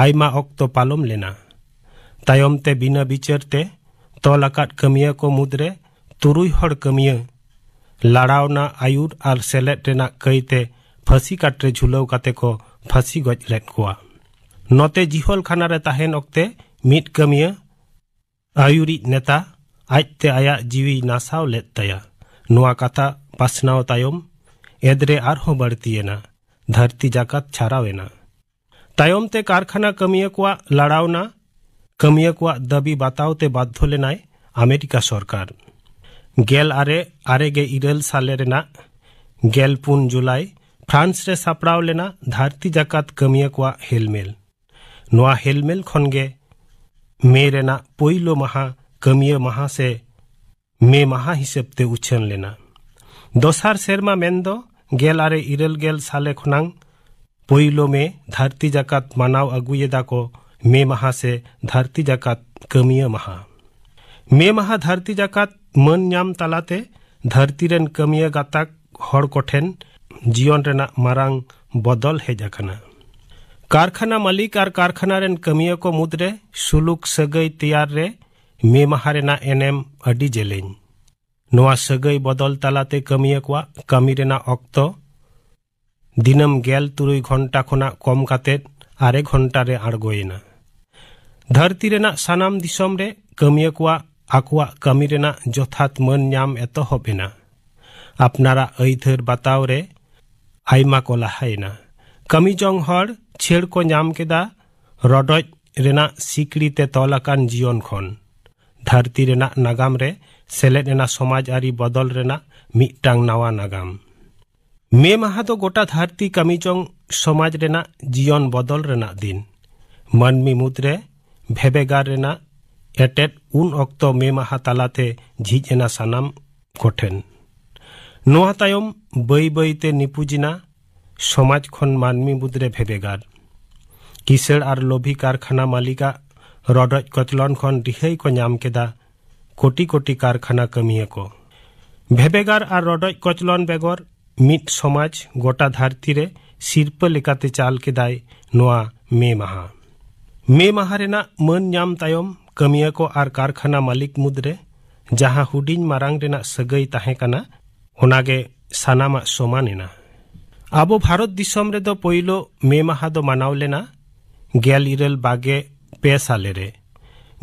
ᱟᱭᱢᱟ ᱚᱠᱛᱚ ᱯᱟᱞᱚᱢ ᱞᱮᱱᱟ᱾ ᱛᱟᱭᱚᱢ ᱛᱮ ᱵᱤᱱᱟᱹ ᱵᱤᱪᱟᱹᱨ ᱛᱮ ᱛᱚᱞ ᱟᱠᱟᱫ ᱠᱟᱹᱢᱤᱭᱟᱹ ᱠᱚ ᱢᱩᱫᱽᱨᱮ ᱛᱩᱨᱩᱭ ᱦᱚᱲ ᱠᱟᱹᱢᱤᱭᱟᱹ ᱞᱟᱲᱟᱣᱱᱟ ᱟᱹᱭᱩᱨ ᱟᱨ ᱥᱮᱞᱮᱫ ᱨᱮᱱᱟᱜ ᱠᱟᱹᱭᱛᱮ ᱯᱷᱟᱹᱥᱤ ᱠᱟᱴ ᱨᱮ ᱡᱷᱩᱞᱟᱹᱣ ᱠᱟᱛᱮ ᱠᱚ ᱯᱷᱟᱹᱥᱤ ᱜᱚᱡ ᱞᱮᱫ ᱠᱚᱣᱟ᱾ ᱱᱚᱛᱮ ᱡᱤᱦᱚᱞ ᱠᱷᱟᱱᱟ ᱨᱮ ᱛᱟᱦᱮᱱ ᱚᱠᱛᱮ ᱢᱤᱫ ᱠᱟᱹᱢᱤᱭᱟᱹ ᱟᱹᱭᱩᱨᱤᱡ ᱱᱮᱛᱟ ᱟᱡᱛᱮ ᱟᱭᱟᱜ ᱡᱤᱣᱤᱭ ᱱᱟᱥᱟᱣ ᱞᱮᱫ ᱛᱟᱭᱟ᱾ ᱱᱚᱣᱟ ᱠᱟᱛᱷᱟ ᱯᱟᱥᱱᱟᱣ ᱛᱟᱭᱚᱢ ᱮᱫᱨᱮ ᱟᱨᱦᱚᱸ ᱵᱟᱹᱲᱛᱤᱭᱮᱱᱟ᱾ ᱫᱷᱟᱹᱨᱛᱤ ᱡᱟᱠᱟᱛ ᱪᱷᱟᱨᱟᱣ ᱮᱱᱟ᱾ ᱛᱟᱭᱚᱢ ᱛᱮ ᱠᱟᱨᱠᱷᱟᱱᱟ ᱠᱟᱹᱢᱤᱭᱟᱹ ᱠᱚᱣᱟᱜ ᱞᱟᱲᱟᱣᱱᱟ ᱠᱟᱹᱢᱤᱭᱟᱹ ᱠᱚᱣᱟᱜ ᱫᱟᱹᱵᱤ ᱵᱟᱛᱟᱣ ᱛᱮ ᱵᱟᱫᱽᱫᱷᱚ ᱞᱮᱱᱟᱭ ᱟᱢᱮᱨᱤᱠᱟ ᱥᱚᱨᱠᱟᱨ᱾ ᱜᱮᱞ ᱟᱨᱮ ᱟᱨᱮ ᱜᱮ ᱤᱨᱟᱹᱞ ᱥᱟᱞᱮ ᱨᱮᱱᱟᱜ ᱜᱮᱞ ᱯᱩᱱ ᱡᱩᱞᱟᱭ ᱯᱷᱨᱟᱱᱥ ᱨᱮ ᱥᱟᱯᱲᱟᱣ ᱞᱮᱱᱟ ᱫᱷᱟᱹᱨᱛᱤ ᱡᱟᱠᱟᱛ ᱠᱟᱹᱢᱤᱭᱟᱹ ᱠᱚᱣᱟᱜ ᱦᱮᱞᱢᱮᱞ᱾ ᱱᱚᱣᱟ ᱦᱮᱞᱢᱮᱞ ᱠᱷᱚᱱ ᱜᱮ ᱢᱮ ᱨᱮᱱᱟᱜ ᱯᱳᱭᱞᱳ ᱢᱟᱦᱟ ᱠᱟᱹᱢᱤᱭᱟᱹ ᱢᱟᱦᱟ ᱥᱮ ᱢᱮ ᱢᱟᱦᱟ ᱦᱤᱥᱟᱹᱵ ᱛᱮ ᱩᱪᱷᱟᱹᱱ ᱞᱮᱱᱟ᱾ ᱫᱚᱥᱟᱨ ᱥᱮᱨᱢᱟ ᱢᱮᱱᱫᱚ ᱜᱮᱞ ᱟᱨᱮ ᱤᱨᱟᱹᱞ ᱜᱮᱞ ᱥᱟᱞᱮ ᱠᱷᱚᱱᱟᱝ ᱯᱳᱭᱞᱳ ᱢᱮ ᱫᱷᱟᱹᱨᱛᱤ ᱡᱟᱠᱟᱛ ᱢᱟᱱᱟᱣ ᱟᱹᱜᱩᱭᱮᱫᱟ ᱠᱚ ᱢᱮ ᱢᱟᱦᱟ ᱥᱮ ᱫᱷᱟᱹᱨᱛᱤ ᱡᱟᱠᱟᱛ ᱠᱟᱹᱢᱤᱭᱟᱹ ᱢᱟᱦᱟ᱾ ᱢᱮ ᱢᱟᱦᱟ ᱫᱷᱟᱹᱨᱛᱤ ᱡᱟᱠᱟᱛ ᱢᱟᱹᱱ ᱧᱟᱢ ᱛᱟᱞᱟᱛᱮ ᱫᱷᱟᱹᱨᱛᱤ ᱨᱮᱱ ᱠᱟᱹᱢᱤᱭᱟᱹ ᱜᱟᱛᱟᱠ ᱦᱚᱲ ᱠᱚᱴᱷᱮᱱ ᱡᱤᱭᱚᱱ ᱨᱮᱱᱟᱜ ᱢᱟᱨᱟᱝ ᱵᱚᱫᱚᱞ ᱦᱮᱡ ᱟᱠᱟᱱᱟ᱾ ᱠᱟᱨᱠᱷᱟᱱᱟ ᱢᱟᱹᱞᱤᱠ ᱟᱨ ᱠᱟᱨᱠᱷᱟᱱᱟ ᱨᱮᱱ ᱠᱟᱹᱢᱤᱭᱟᱹ ᱠᱚ ᱢᱩᱫᱽᱨᱮ ᱥᱩᱞᱩᱠ ᱥᱟᱹᱜᱟᱹᱭ ᱛᱮᱭᱟᱨ ᱨᱮ ᱢᱮ ᱢᱟᱦᱟ ᱨᱮᱱᱟᱜ ᱮᱱᱮᱢ ᱟᱹᱰᱤ ᱡᱮᱞᱮᱧ᱾ ᱱᱚᱣᱟ ᱥᱟᱹᱜᱟᱹᱭ ᱵᱚᱫᱚᱞ ᱛᱟᱞᱟᱛᱮ ᱠᱟᱹᱢᱤᱭᱟᱹ ᱠᱚᱣᱟᱜ ᱠᱟᱹᱢᱤ ᱨᱮᱱᱟᱜ ᱚᱠᱛᱚ ᱫᱤᱱᱟᱹᱢ ᱜᱮᱞ ᱛᱩᱨᱩᱭ ᱜᱷᱚᱱᱴᱟ ᱠᱷᱚᱱᱟᱜ ᱠᱚᱢ ᱠᱟᱛᱮ ᱟᱨᱮ ᱜᱷᱚᱱᱴᱟ ᱨᱮ ᱟᱬᱜᱚᱭᱮᱱᱟ᱾ ᱫᱷᱟᱹᱨᱛᱤ ᱨᱮᱱᱟᱜ ᱥᱟᱱᱟᱢ ᱫᱤᱥᱚᱢ ᱨᱮ ᱠᱟᱹᱢᱤᱭᱟᱹ ᱠᱚᱣᱟᱜ ᱟᱠᱚᱣᱟᱜ ᱠᱟᱹᱢᱤ ᱨᱮᱱᱟᱜ ᱡᱚᱛᱷᱟᱛ ᱢᱟᱹᱱ ᱧᱟᱢ ᱮᱛᱚᱦᱚᱵ ᱮᱱᱟ᱾ ᱟᱯᱱᱟᱨᱟᱜ ᱟᱹᱭᱫᱟᱹᱨ ᱵᱟᱛᱟᱣ ᱨᱮ ᱟᱭᱢᱟ ᱠᱚ ᱞᱟᱦᱟᱭᱮᱱᱟ᱾ ᱠᱟᱹᱢᱤ ᱡᱚᱝ ᱦᱚᱲ ᱪᱷᱟᱹᱲ ᱠᱚ ᱧᱟᱢ ᱠᱮᱫᱟ ᱨᱚᱰᱚᱡ ᱨᱮᱱᱟᱜ ᱥᱤᱠᱲᱤ ᱛᱮ ᱛᱚᱞ ᱟᱠᱟᱱ ᱡᱤᱭᱚᱱ ᱠᱷᱚᱱ᱾ ᱫᱷᱟᱹᱨᱛᱤ ᱨᱮᱱᱟᱜ ᱱᱟᱜᱟᱢ ᱨᱮ ᱥᱮᱞᱮᱫ ᱮᱱᱟ ᱥᱚᱢᱟᱡᱽ ᱟᱹᱨᱤ ᱵᱚᱫᱚᱞ ᱨᱮᱱᱟᱜ ᱢᱤᱫᱴᱟᱝ ᱱᱟᱣᱟ ᱱᱟᱜᱟᱢ᱾ ᱢᱮ ᱢᱟᱦᱟ ᱫᱚ ᱜᱚᱴᱟ ᱫᱷᱟᱹᱨᱛᱤ ᱠᱟᱹᱢᱤ ᱡᱚᱝ ᱥᱚᱢᱟᱡᱽ ᱨᱮᱱᱟᱜ ᱡᱤᱭᱚᱱ ᱵᱚᱫᱚᱞ ᱨᱮᱱᱟᱜ ᱫᱤᱱ᱾ ᱢᱟᱹᱱᱢᱤ ᱢᱩᱫᱽᱨᱮ ᱵᱷᱮᱵᱮᱜᱟᱨ ᱨᱮᱱᱟᱜ ᱮᱴᱮᱫ ᱩᱱ ᱚᱠᱛᱚ ᱢᱮ ᱢᱟᱦᱟ ᱛᱟᱞᱟᱛᱮ ᱡᱷᱤᱡ ᱮᱱᱟ ᱥᱟᱱᱟᱢ ᱠᱚᱴᱷᱮᱱ᱾ ᱱᱚᱣᱟ ᱛᱟᱭᱚᱢ ᱵᱟᱹᱭ ᱵᱟᱹᱭᱛᱮ ᱱᱤᱯᱩᱡᱤᱱᱟ ᱥᱚᱢᱟᱡᱽ ᱠᱷᱚᱱ ᱢᱟᱹᱱᱢᱤ ᱢᱩᱫᱽᱨᱮ ᱵᱷᱮᱵᱮᱜᱟᱨ᱾ ᱠᱤᱥᱟᱹᱬ ᱟᱨ ᱞᱳᱵᱷᱤ ᱠᱟᱨᱠᱷᱟᱱᱟ ᱢᱟᱹᱞᱤᱠᱟᱜ ᱨᱚᱰᱚᱡ ᱠᱚᱪᱞᱚᱱ ᱠᱷᱚᱱ ᱨᱤᱦᱟᱹᱭ ᱠᱚ ᱧᱟᱢ ᱠᱮᱫᱟ ᱠᱳᱴᱤ ᱠᱳᱴᱤ ᱠᱟᱨᱠᱷᱟᱱᱟ ᱠᱟᱹᱢᱤᱭᱟᱹ ᱠᱚ᱾ ᱵᱷᱮᱵᱮᱜᱟᱨ ᱟᱨ ᱨᱚᱰᱚᱡ ᱠᱚᱪᱞᱚᱱ ᱵᱮᱜᱚᱨ ᱢᱤᱫ ᱥᱚᱢᱟᱡᱽ ᱜᱚᱴᱟ ᱫᱷᱟᱹᱨᱛᱤ ᱨᱮ ᱥᱤᱨᱯᱟᱹ ᱞᱮᱠᱟᱛᱮ ᱪᱟᱞ ᱠᱮᱫᱟᱭ ᱱᱚᱣᱟ ᱢᱮ ᱢᱟᱦᱟ᱾ ᱢᱮ ᱢᱟᱦᱟ ᱨᱮᱱᱟᱜ ᱢᱟᱹᱱ ᱧᱟᱢ ᱛᱟᱭᱚᱢ ᱠᱟᱹᱢᱤᱭᱟᱹ ᱠᱚ ᱟᱨ ᱠᱟᱨᱠᱷᱟᱱᱟ ᱢᱟᱹᱞᱤᱠ ᱢᱩᱫᱽᱨᱮ ᱡᱟᱦᱟᱸ ᱦᱩᱰᱤᱧ ᱢᱟᱨᱟᱝ ᱨᱮᱱᱟᱜ ᱥᱟᱹᱜᱟᱹᱭ ᱛᱟᱦᱮᱸ ᱠᱟᱱᱟ, ᱚᱱᱟᱜᱮ ᱥᱟᱱᱟᱢᱟᱜ ᱥᱚᱢᱟᱱ ᱮᱱᱟ᱾ ᱟᱵᱚ ᱵᱷᱟᱨᱚᱛ ᱫᱤᱥᱚᱢ ᱨᱮᱫᱚ ᱯᱳᱭᱞᱳ ᱢᱮ ᱢᱟᱦᱟ ᱫᱚ ᱢᱟᱱᱟᱣ ᱞᱮᱱᱟ ᱜᱮᱞ ᱤᱨᱟᱹᱞ ᱵᱟᱜᱮ ᱯᱮ ᱥᱟᱞᱮ ᱨᱮ᱾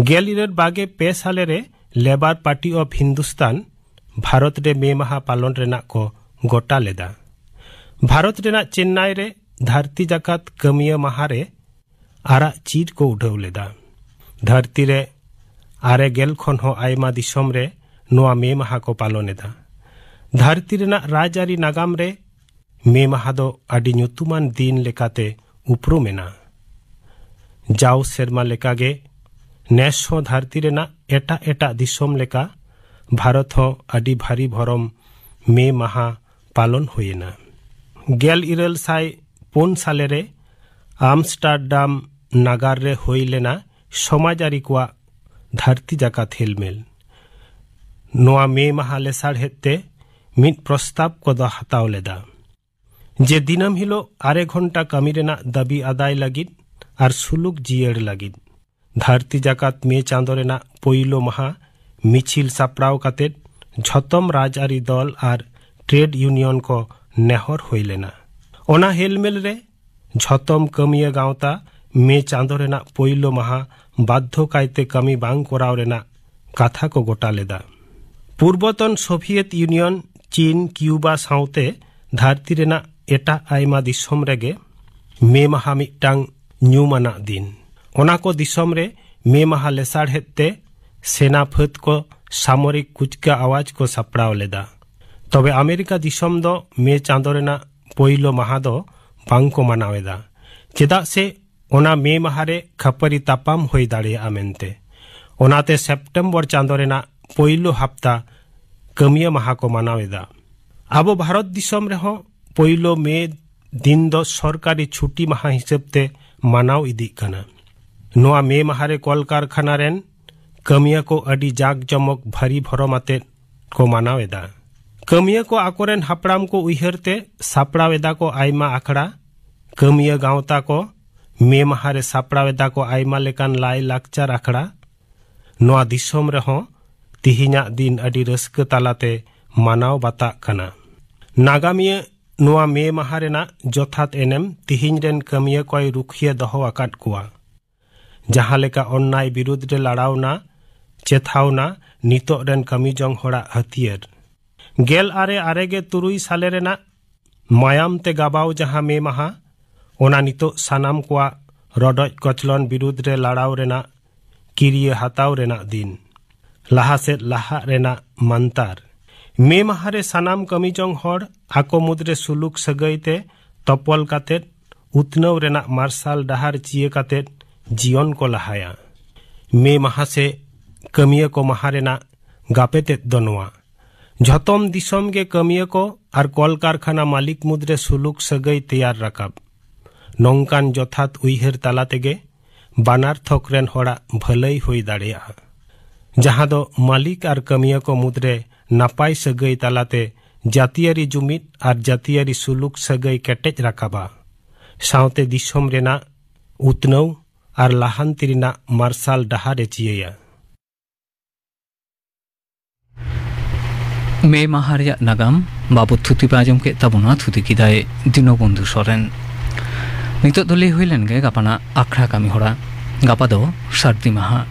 ᱜᱮᱞ ᱤᱨᱟᱹᱞ ᱵᱟᱜᱮ ᱯᱮ ᱥᱟᱞᱮ ᱨᱮ labour party of Hindustan Bharat ᱨᱮ ᱢᱮ ᱢᱟᱦᱟ ᱯᱟᱞᱚᱱ ᱨᱮᱱᱟᱜ ᱠᱚ ᱜᱚᱴᱟ ᱞᱮᱫᱟ᱾ ᱵᱷᱟᱨᱚᱛ ᱨᱮᱱᱟᱜ ᱪᱮᱱᱱᱟᱭ ᱨᱮ ᱫᱷᱟᱹᱨᱛᱤ ᱡᱟᱠᱟᱛ ᱠᱟᱹᱢᱤᱭᱟᱹ ᱢᱟᱦᱟ ᱨᱮ ᱟᱨᱟᱜ ᱪᱤᱨ ᱠᱚ ᱩᱰᱷᱟᱹᱣ ᱞᱮᱫᱟ᱾ ᱫᱷᱟᱹᱨᱛᱤ ᱨᱮ ᱟᱨᱮ ᱜᱮᱞ ᱠᱷᱚᱱ ᱦᱚᱸ ᱟᱭᱢᱟ ᱫᱤᱥᱚᱢ ᱨᱮ ᱱᱚᱣᱟ ᱢᱮ ᱢᱟᱦᱟ ᱠᱚ ᱯᱟᱞᱚᱱ ᱮᱫᱟ᱾ ᱫᱷᱟᱹᱨᱛᱤ ᱨᱮᱱᱟᱜ ᱨᱟᱡᱽᱟᱹᱨᱤ ᱱᱟᱜᱟᱢ ᱨᱮ ᱢᱮ ᱢᱟᱦᱟ ᱫᱚ ᱟᱹᱰᱤ ᱧᱩᱛᱩᱢᱟᱱ ᱫᱤᱱ ᱞᱮᱠᱟᱛᱮ ᱩᱯᱨᱩᱢ ᱮᱱᱟ᱾ ᱡᱟᱣ ᱥᱮᱨᱢᱟ ᱞᱮᱠᱟᱜᱮ ᱱᱮᱥ ᱦᱚᱸ ᱫᱷᱟᱹᱨᱛᱤ ᱨᱮᱱᱟᱜ ᱮᱴᱟᱜ ᱮᱴᱟᱜ ᱫᱤᱥᱚᱢ ᱞᱮᱠᱟ ᱵᱷᱟᱨᱚᱛ ᱦᱚᱸ ᱟᱹᱰᱤ ᱵᱷᱟᱨᱤ ᱵᱷᱚᱨᱚᱢ ᱢᱮ ᱢᱟᱦᱟ ᱯᱟᱞᱚᱱ ᱦᱩᱭᱮᱱᱟ᱾ ᱜᱮᱞ ᱤᱨᱟᱹᱞ ᱥᱟᱭ ᱯᱩᱱ ᱥᱟᱞᱮ ᱨᱮ ᱟᱢᱥᱴᱟᱨᱰᱟᱢ ᱱᱟᱜᱟᱨ ᱨᱮ ᱦᱩᱭ ᱞᱮᱱᱟ ᱥᱚᱢᱟᱡᱽᱟᱹᱨᱤ ᱠᱚᱣᱟᱜ ᱫᱷᱟᱹᱨᱛᱤ ᱡᱟᱠᱟᱛ ᱦᱮᱞᱢᱮᱞ᱾ ᱱᱚᱣᱟ ᱢᱮ ᱢᱟᱦᱟ ᱞᱮᱥᱟᱲᱦᱮᱫ ᱛᱮ ᱢᱤᱫ ᱯᱨᱚᱥᱛᱟᱵ ᱠᱚ ᱫᱚ ᱦᱟᱛᱟᱣ ᱞᱮᱫᱟ᱾ ᱡᱮ ᱫᱤᱱᱟᱹᱢ ᱦᱤᱞᱳᱜ ᱟᱨᱮ ᱜᱷᱚᱱᱴᱟ ᱠᱟᱹᱢᱤ ᱨᱮᱱᱟᱜ ᱫᱟᱹᱵᱤ ᱟᱫᱟᱭ ᱞᱟᱹᱜᱤᱫ ᱟᱨ ᱥᱩᱞᱩᱠ ᱡᱤᱭᱟᱹᱲ ᱞᱟᱹᱜᱤᱫ᱾ ᱫᱷᱟᱹᱨᱛᱤ ᱡᱟᱠᱟᱛ ᱢᱮ ᱪᱟᱸᱫᱚ ᱨᱮᱱᱟᱜ ᱯᱳᱭᱞᱳ ᱢᱟᱦᱟ ᱢᱤᱪᱷᱤᱞ ᱥᱟᱯᱲᱟᱣ ᱠᱟᱛᱮ ᱡᱷᱚᱛᱚᱢ ᱨᱟᱡᱽᱟᱹᱨᱤ ᱫᱚᱞ ᱟᱨ ᱴᱨᱮᱰ ᱭᱩᱱᱤᱭᱚᱱ ᱠᱚ ᱱᱮᱦᱚᱨ ᱦᱩᱭ ᱞᱮᱱᱟ᱾ ᱚᱱᱟ ᱦᱮᱞᱢᱮᱞ ᱨᱮ ᱡᱷᱚᱛᱚᱢ ᱠᱟᱹᱢᱤᱭᱟᱹ ᱜᱟᱶᱛᱟ ᱢᱮ ᱪᱟᱸᱫᱚ ᱨᱮᱱᱟᱜ ᱯᱳᱭᱞᱳ ᱢᱟᱦᱟ ᱵᱟᱫᱽᱫᱷᱚ ᱠᱟᱭᱛᱮ ᱠᱟᱹᱢᱤ ᱵᱟᱝ ᱠᱚᱨᱟᱣ ᱨᱮᱱᱟᱜ ᱠᱟᱛᱷᱟ ᱠᱚ ᱜᱚᱴᱟ ᱞᱮᱫᱟ᱾ ᱯᱩᱨᱵᱚᱛᱚᱱ ᱥᱳᱵᱷᱤᱭᱮᱛ ᱭᱩᱱᱤᱭᱚᱱ, ᱪᱤᱱ, ᱠᱤᱭᱩᱵᱟ ᱥᱟᱶᱛᱮ ᱫᱷᱟᱹᱨᱛᱤ ᱨᱮᱱᱟᱜ ᱮᱴᱟᱜ ᱟᱭᱢᱟ ᱫᱤᱥᱚᱢ ᱨᱮᱜᱮ ᱢᱮ ᱢᱟᱦᱟ ᱢᱤᱫᱴᱟᱝ ᱧᱩᱢᱟᱱᱟᱜ ᱫᱤᱱ᱾ ᱚᱱᱟ ᱠᱚ ᱫᱤᱥᱚᱢ ᱨᱮ ᱢᱮ ᱢᱟᱦᱟ ᱞᱮᱥᱟᱲᱦᱮᱫ ᱛᱮ ᱥᱮᱱᱟ ᱯᱷᱟᱹᱫ ᱠᱚ ᱥᱟᱢᱚᱨᱤᱠ ᱠᱩᱪᱠᱟ ᱟᱣᱟᱡ ᱠᱚ ᱥᱟᱯᱲᱟᱣ ᱞᱮᱫᱟ᱾ ᱛᱚᱵᱮ ᱟᱢᱮᱨᱤᱠᱟ ᱫᱤᱥᱚᱢ ᱫᱚ ᱢᱮ ᱪᱟᱸᱫᱚ ᱨᱮᱱᱟᱜ ᱯᱳᱭᱞᱳ ᱢᱟᱦᱟ ᱫᱚ ᱵᱟᱝ ᱠᱚ ᱢᱟᱱᱟᱣ ᱮᱫᱟ, ᱪᱮᱫᱟᱜ ᱥᱮ ᱚᱱᱟ ᱢᱮ ᱢᱟᱦᱟ ᱨᱮ ᱠᱷᱟᱹᱯᱟᱹᱨᱤ ᱛᱟᱯᱟᱢ ᱦᱩᱭ ᱫᱟᱲᱮᱭᱟᱜᱼᱟ ᱢᱮᱱᱛᱮ᱾ ᱚᱱᱟᱛᱮ ᱥᱮᱯᱴᱮᱢᱵᱚᱨ ᱪᱟᱸᱫᱚ ᱨᱮᱱᱟᱜ ᱯᱳᱭᱞᱳ ᱦᱟᱯᱛᱟ ᱠᱟᱹᱢᱤᱭᱟᱹ ᱢᱟᱦᱟ ᱠᱚ ᱢᱟᱱᱟᱣ ᱮᱫᱟ᱾ ᱟᱵᱚ ᱵᱷᱟᱨᱚᱛ ᱫᱤᱥᱚᱢ ᱨᱮᱦᱚᱸ ᱯᱳᱭᱞᱳ ᱢᱮ ᱫᱤᱱ ᱫᱚ ᱥᱚᱨᱠᱟᱨᱤ ᱪᱷᱩᱴᱤ ᱢᱟᱦᱟ ᱦᱤᱥᱟᱹᱵ ᱛᱮ ᱢᱟᱱᱟᱣ ᱤᱫᱤᱜ ᱠᱟᱱᱟ᱾ ᱱᱚᱣᱟ ᱢᱮ ᱢᱟᱦᱟ ᱨᱮ ᱠᱚᱞᱠᱟᱨᱠᱷᱟᱱᱟ ᱨᱮᱱ ᱠᱟᱹᱢᱤᱭᱟᱹ ᱠᱚ ᱟᱹᱰᱤ ᱡᱟᱠ ᱡᱚᱢᱚᱠ ᱵᱷᱟᱹᱨᱤ ᱵᱷᱚᱨᱚᱢ ᱟᱛᱮ ᱠᱚ ᱢᱟᱱᱟᱣ ᱮᱫᱟ᱾ ᱠᱟᱹᱢᱤᱭᱟᱹ ᱠᱚ ᱟᱠᱚᱨᱮᱱ ᱦᱟᱯᱲᱟᱢ ᱠᱚ ᱩᱭᱦᱟᱹᱨ ᱛᱮ ᱥᱟᱯᱲᱟᱣ ᱮᱫᱟ ᱠᱚ ᱟᱭᱢᱟ ᱟᱠᱷᱲᱟ᱾ ᱠᱟᱹᱢᱤᱭᱟᱹ ᱜᱟᱶᱛᱟ ᱠᱚ ᱢᱮ ᱢᱟᱦᱟ ᱨᱮ ᱥᱟᱯᱲᱟᱣ ᱮᱫᱟ ᱠᱚ ᱟᱭᱢᱟ ᱞᱮᱠᱟᱱ ᱞᱟᱭ ᱞᱟᱠᱪᱟᱨ ᱟᱠᱷᱲᱟ᱾ ᱱᱚᱣᱟ ᱫᱤᱥᱚᱢ ᱨᱮᱦᱚᱸ ᱛᱤᱦᱤᱧᱟᱜ ᱫᱤᱱ ᱟᱹᱰᱤ ᱨᱟᱹᱥᱠᱟᱹ ᱛᱟᱞᱟᱛᱮ ᱢᱟᱱᱟᱣ ᱵᱟᱛᱟᱜ ᱠᱟᱱᱟ᱾ ᱱᱟᱜᱟᱢᱤᱭᱟᱹ ᱱᱚᱣᱟ ᱢᱮ ᱢᱟᱦᱟ ᱨᱮᱱᱟᱜ ᱡᱚᱛᱷᱟᱛ ᱮᱱᱮᱢ ᱛᱤᱦᱤᱧ ᱨᱮᱱ ᱠᱟᱹᱢᱤᱭᱟᱹ ᱠᱚᱭ ᱨᱩᱠᱷᱤᱭᱟᱹ ᱫᱚᱦᱚ ᱟᱠᱟᱫ ᱠᱚᱣᱟ᱾ ᱡᱟᱦᱟᱸ ᱞᱮᱠᱟ ᱚᱱᱱᱟᱭ ᱵᱤᱨᱩᱫᱽ ᱨᱮ ᱞᱟᱲᱟᱣᱱᱟ, ᱪᱮᱛᱷᱟᱣᱱᱟ ᱱᱤᱛᱚᱜ ᱨᱮᱱ ᱠᱟᱹᱢᱤ ᱡᱚᱝ ᱦᱚᱲᱟᱜ ᱦᱟᱹᱛᱭᱟᱹᱨ᱾ ᱜᱮᱞ ᱟᱨᱮ ᱟᱨᱮ ᱜᱮ ᱛᱩᱨᱩᱭ ᱥᱟᱞᱮ ᱨᱮᱱᱟᱜ ᱢᱟᱭᱟᱢ ᱛᱮ ᱜᱟᱵᱟᱣ ᱡᱟᱦᱟᱸ ᱢᱮ ᱢᱟᱦᱟ, ᱚᱱᱟ ᱱᱤᱛᱚᱜ ᱥᱟᱱᱟᱢ ᱠᱚᱣᱟᱜ ᱨᱚᱰᱚᱡ ᱠᱚᱪᱞᱚᱱ ᱵᱤᱨᱩᱫᱽ ᱨᱮ ᱞᱟᱲᱟᱣ ᱨᱮᱱᱟᱜ ᱠᱤᱨᱤᱭᱟᱹ ᱦᱟᱛᱟᱣ ᱨᱮᱱᱟᱜ ᱫᱤᱱ᱾ ᱞᱟᱦᱟ ᱥᱮᱫ ᱞᱟᱦᱟᱜ ᱨᱮᱱᱟᱜ ᱢᱟᱱᱛᱟᱨ᱾ ᱢᱮ ᱢᱟᱦᱟ ᱨᱮ ᱥᱟᱱᱟᱢ ᱠᱟᱹᱢᱤ ᱡᱚᱝ ᱦᱚᱲ ᱟᱠᱚ ᱢᱩᱫᱽᱨᱮ ᱥᱩᱞᱩᱠ ᱥᱟᱹᱜᱟᱹᱭ ᱛᱮ ᱛᱚᱯᱚᱞ ᱠᱟᱛᱮ ᱩᱛᱱᱟᱹᱣ ᱨᱮᱱᱟᱜ ᱢᱟᱨᱥᱟᱞ ᱰᱟᱦᱟᱨ ᱪᱤᱭᱟᱹ ᱠᱟᱛᱮ ᱡᱤᱭᱚᱱ ᱠᱚ ᱞᱟᱦᱟᱭᱟ᱾ ᱢᱮ ᱢᱟᱦᱟ ᱥᱮ ᱠᱟᱹᱢᱤᱭᱟᱹ ᱠᱚ ᱢᱟᱦᱟ ᱨᱮᱱᱟᱜ ᱜᱟᱯᱮᱛᱮᱫ ᱫᱚ ᱱᱚᱣᱟ: ᱡᱷᱚᱛᱚᱢ ᱫᱤᱥᱚᱢ ᱜᱮ ᱠᱟᱹᱢᱤᱭᱟᱹ ᱠᱚ ᱟᱨ ᱠᱚᱞᱠᱟᱨᱠᱷᱟᱱᱟ ᱢᱟᱹᱞᱤᱠ ᱢᱩᱫᱽᱨᱮ ᱥᱩᱞᱩᱠ ᱥᱟᱹᱜᱟᱹᱭ ᱛᱮᱭᱟᱨ ᱨᱟᱠᱟᱵ᱾ ᱱᱚᱝᱠᱟᱱ ᱡᱚᱛᱷᱟᱛ ᱩᱭᱦᱟᱹᱨ ᱛᱟᱞᱟ ᱛᱮᱜᱮ ᱵᱟᱱᱟᱨ ᱛᱷᱚᱠ ᱨᱮᱱ ᱦᱚᱲᱟᱜ ᱵᱷᱟᱹᱞᱟᱹᱭ ᱦᱩᱭ ᱫᱟᱲᱮᱭᱟᱜᱼᱟ, ᱡᱟᱦᱟᱸ ᱫᱚ ᱢᱟᱹᱞᱤᱠ ᱟᱨ ᱠᱟᱹᱢᱤᱭᱟᱹ ᱠᱚ ᱢᱩᱫᱽᱨᱮ ᱱᱟᱯᱟᱭ ᱥᱟᱹᱜᱟᱹᱭ ᱛᱟᱞᱟᱛᱮ ᱡᱟᱹᱛᱤᱭᱟᱹᱨᱤ ᱡᱩᱢᱤᱫ ᱟᱨ ᱡᱟᱹᱛᱤᱭᱟᱹᱨᱤ ᱥᱩᱞᱩᱠ ᱥᱟᱹᱜᱟᱹᱭ ᱠᱮᱴᱮᱡ ᱨᱟᱠᱟᱵᱟ, ᱥᱟᱶᱛᱮ ᱫᱤᱥᱚᱢ ᱨᱮᱱᱟᱜ ᱩᱛᱱᱟᱹᱣ ᱟᱨ ᱞᱟᱦᱟᱱᱛᱤ ᱨᱮᱱᱟᱜ ᱢᱟᱨᱥᱟᱞ ᱰᱟᱦᱟᱨ ᱮ ᱪᱤᱭᱟᱹᱭᱟ᱾ ᱢᱮ ᱢᱟᱦᱟ ᱨᱮᱭᱟᱜ ᱱᱟᱜᱟᱢ ᱵᱟᱵᱚᱫ ᱛᱷᱩᱛᱤ ᱯᱮ ᱟᱸᱡᱚᱢ ᱠᱮᱫ ᱛᱟᱵᱚᱱᱟ, ᱛᱷᱩᱛᱤ ᱠᱮᱫᱟᱭ ᱫᱤᱱᱚᱵᱚᱱᱫᱷᱩ ᱥᱚᱨᱮᱱ᱾ ᱱᱤᱛᱚᱜ ᱫᱚ ᱞᱟᱹᱭ ᱦᱩᱭ ᱞᱮᱱ ᱜᱮ ᱜᱟᱯᱟᱱᱟᱜ ᱟᱠᱷᱲᱟ ᱠᱟᱹᱢᱤ ᱦᱚᱨᱟ᱾ ᱜᱟᱯᱟ ᱫᱚ ᱥᱟᱹᱨᱫᱤ ᱢᱟᱦᱟ᱾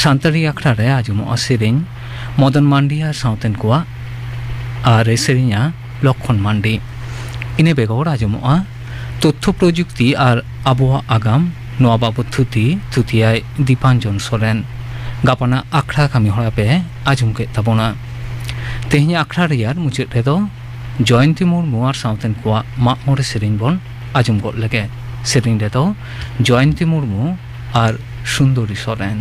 ᱥᱟᱱᱛᱟᱲᱤ ᱟᱠᱷᱲᱟ ᱨᱮ ᱟᱸᱡᱚᱢᱚᱜᱼᱟ ᱥᱮᱨᱮᱧ, ᱢᱚᱫᱚᱱ ᱢᱟᱱᱰᱤ ᱟᱨ ᱥᱟᱶᱛᱮᱱ ᱠᱚᱣᱟᱜ ᱟᱨ ᱮ ᱥᱮᱨᱮᱧᱟ ᱞᱚᱠᱠᱷᱚᱱ ᱢᱟᱱᱰᱤ᱾ ᱤᱱᱟᱹ ᱵᱮᱜᱚᱨ ᱟᱸᱡᱚᱢᱚᱜᱼᱟ ᱛᱚᱛᱛᱷᱚ ᱯᱨᱚᱡᱩᱠᱛᱤ ᱟᱨ ᱟᱵᱚᱣᱟᱜ ᱟᱜᱟᱢ, ᱱᱚᱣᱟ ᱵᱟᱵᱚᱫ ᱛᱷᱩᱛᱤ, ᱛᱷᱩᱛᱤᱭᱟᱭ ᱫᱤᱯᱟᱧᱡᱚᱱ ᱥᱚᱨᱮᱱ᱾ ᱜᱟᱯᱟᱱᱟᱜ ᱟᱠᱷᱲᱟ ᱠᱟᱹᱢᱤ ᱦᱚᱨᱟ ᱯᱮ ᱟᱸᱡᱚᱢ ᱠᱮᱫ ᱛᱟᱵᱚᱱᱟ᱾ ᱛᱮᱦᱮᱧᱟᱜ ᱟᱠᱷᱲᱟ ᱨᱮᱭᱟᱜ ᱢᱩᱪᱟᱹᱫ ᱨᱮᱫᱚ ᱡᱚᱭᱚᱱᱛᱤ ᱢᱩᱨᱢᱩ ᱟᱨ ᱥᱟᱶᱛᱮᱱ ᱠᱚᱣᱟᱜ ᱢᱟᱜ ᱢᱚᱬᱮ ᱥᱮᱨᱮᱧ ᱵᱚᱱ ᱟᱸᱡᱚᱢ ᱜᱚᱫ ᱞᱮᱜᱮ᱾ ᱥᱮᱨᱮᱧ ᱨᱮᱫᱚ ᱡᱚᱭᱚᱱᱛᱤ ᱢᱩᱨᱢᱩ ᱟᱨ ᱥᱩᱱᱫᱚᱨᱤ ᱥᱚᱨᱮᱱ᱾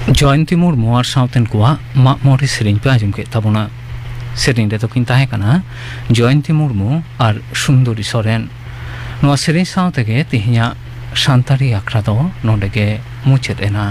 ᱡᱚᱭᱚᱱᱛᱤ ᱢᱩᱨᱢᱩ ᱟᱨ ᱥᱟᱶᱛᱮᱱ ᱠᱚᱣᱟᱜ ᱢᱟᱜ ᱢᱚᱬᱮ ᱥᱮᱨᱮᱧ ᱯᱮ ᱟᱸᱡᱚᱢ ᱠᱮᱫ ᱛᱟᱵᱚᱱᱟ᱾ ᱥᱮᱨᱮᱧ ᱨᱮᱫᱚ ᱠᱤᱱ ᱛᱟᱦᱮᱸ ᱠᱟᱱᱟ ᱡᱚᱭᱚᱱᱛᱤ ᱢᱩᱨᱢᱩ ᱟᱨ ᱥᱩᱱᱫᱚᱨᱤ ᱥᱚᱨᱮᱱ᱾ ᱱᱚᱣᱟ ᱥᱮᱨᱮᱧ ᱥᱟᱶ ᱛᱮᱜᱮ ᱛᱮᱦᱮᱧᱟᱜ ᱥᱟᱱᱛᱟᱲᱤ ᱟᱠᱷᱲᱟ ᱫᱚ ᱱᱚᱰᱮ ᱜᱮ ᱢᱩᱪᱟᱹᱫ ᱮᱱᱟ᱾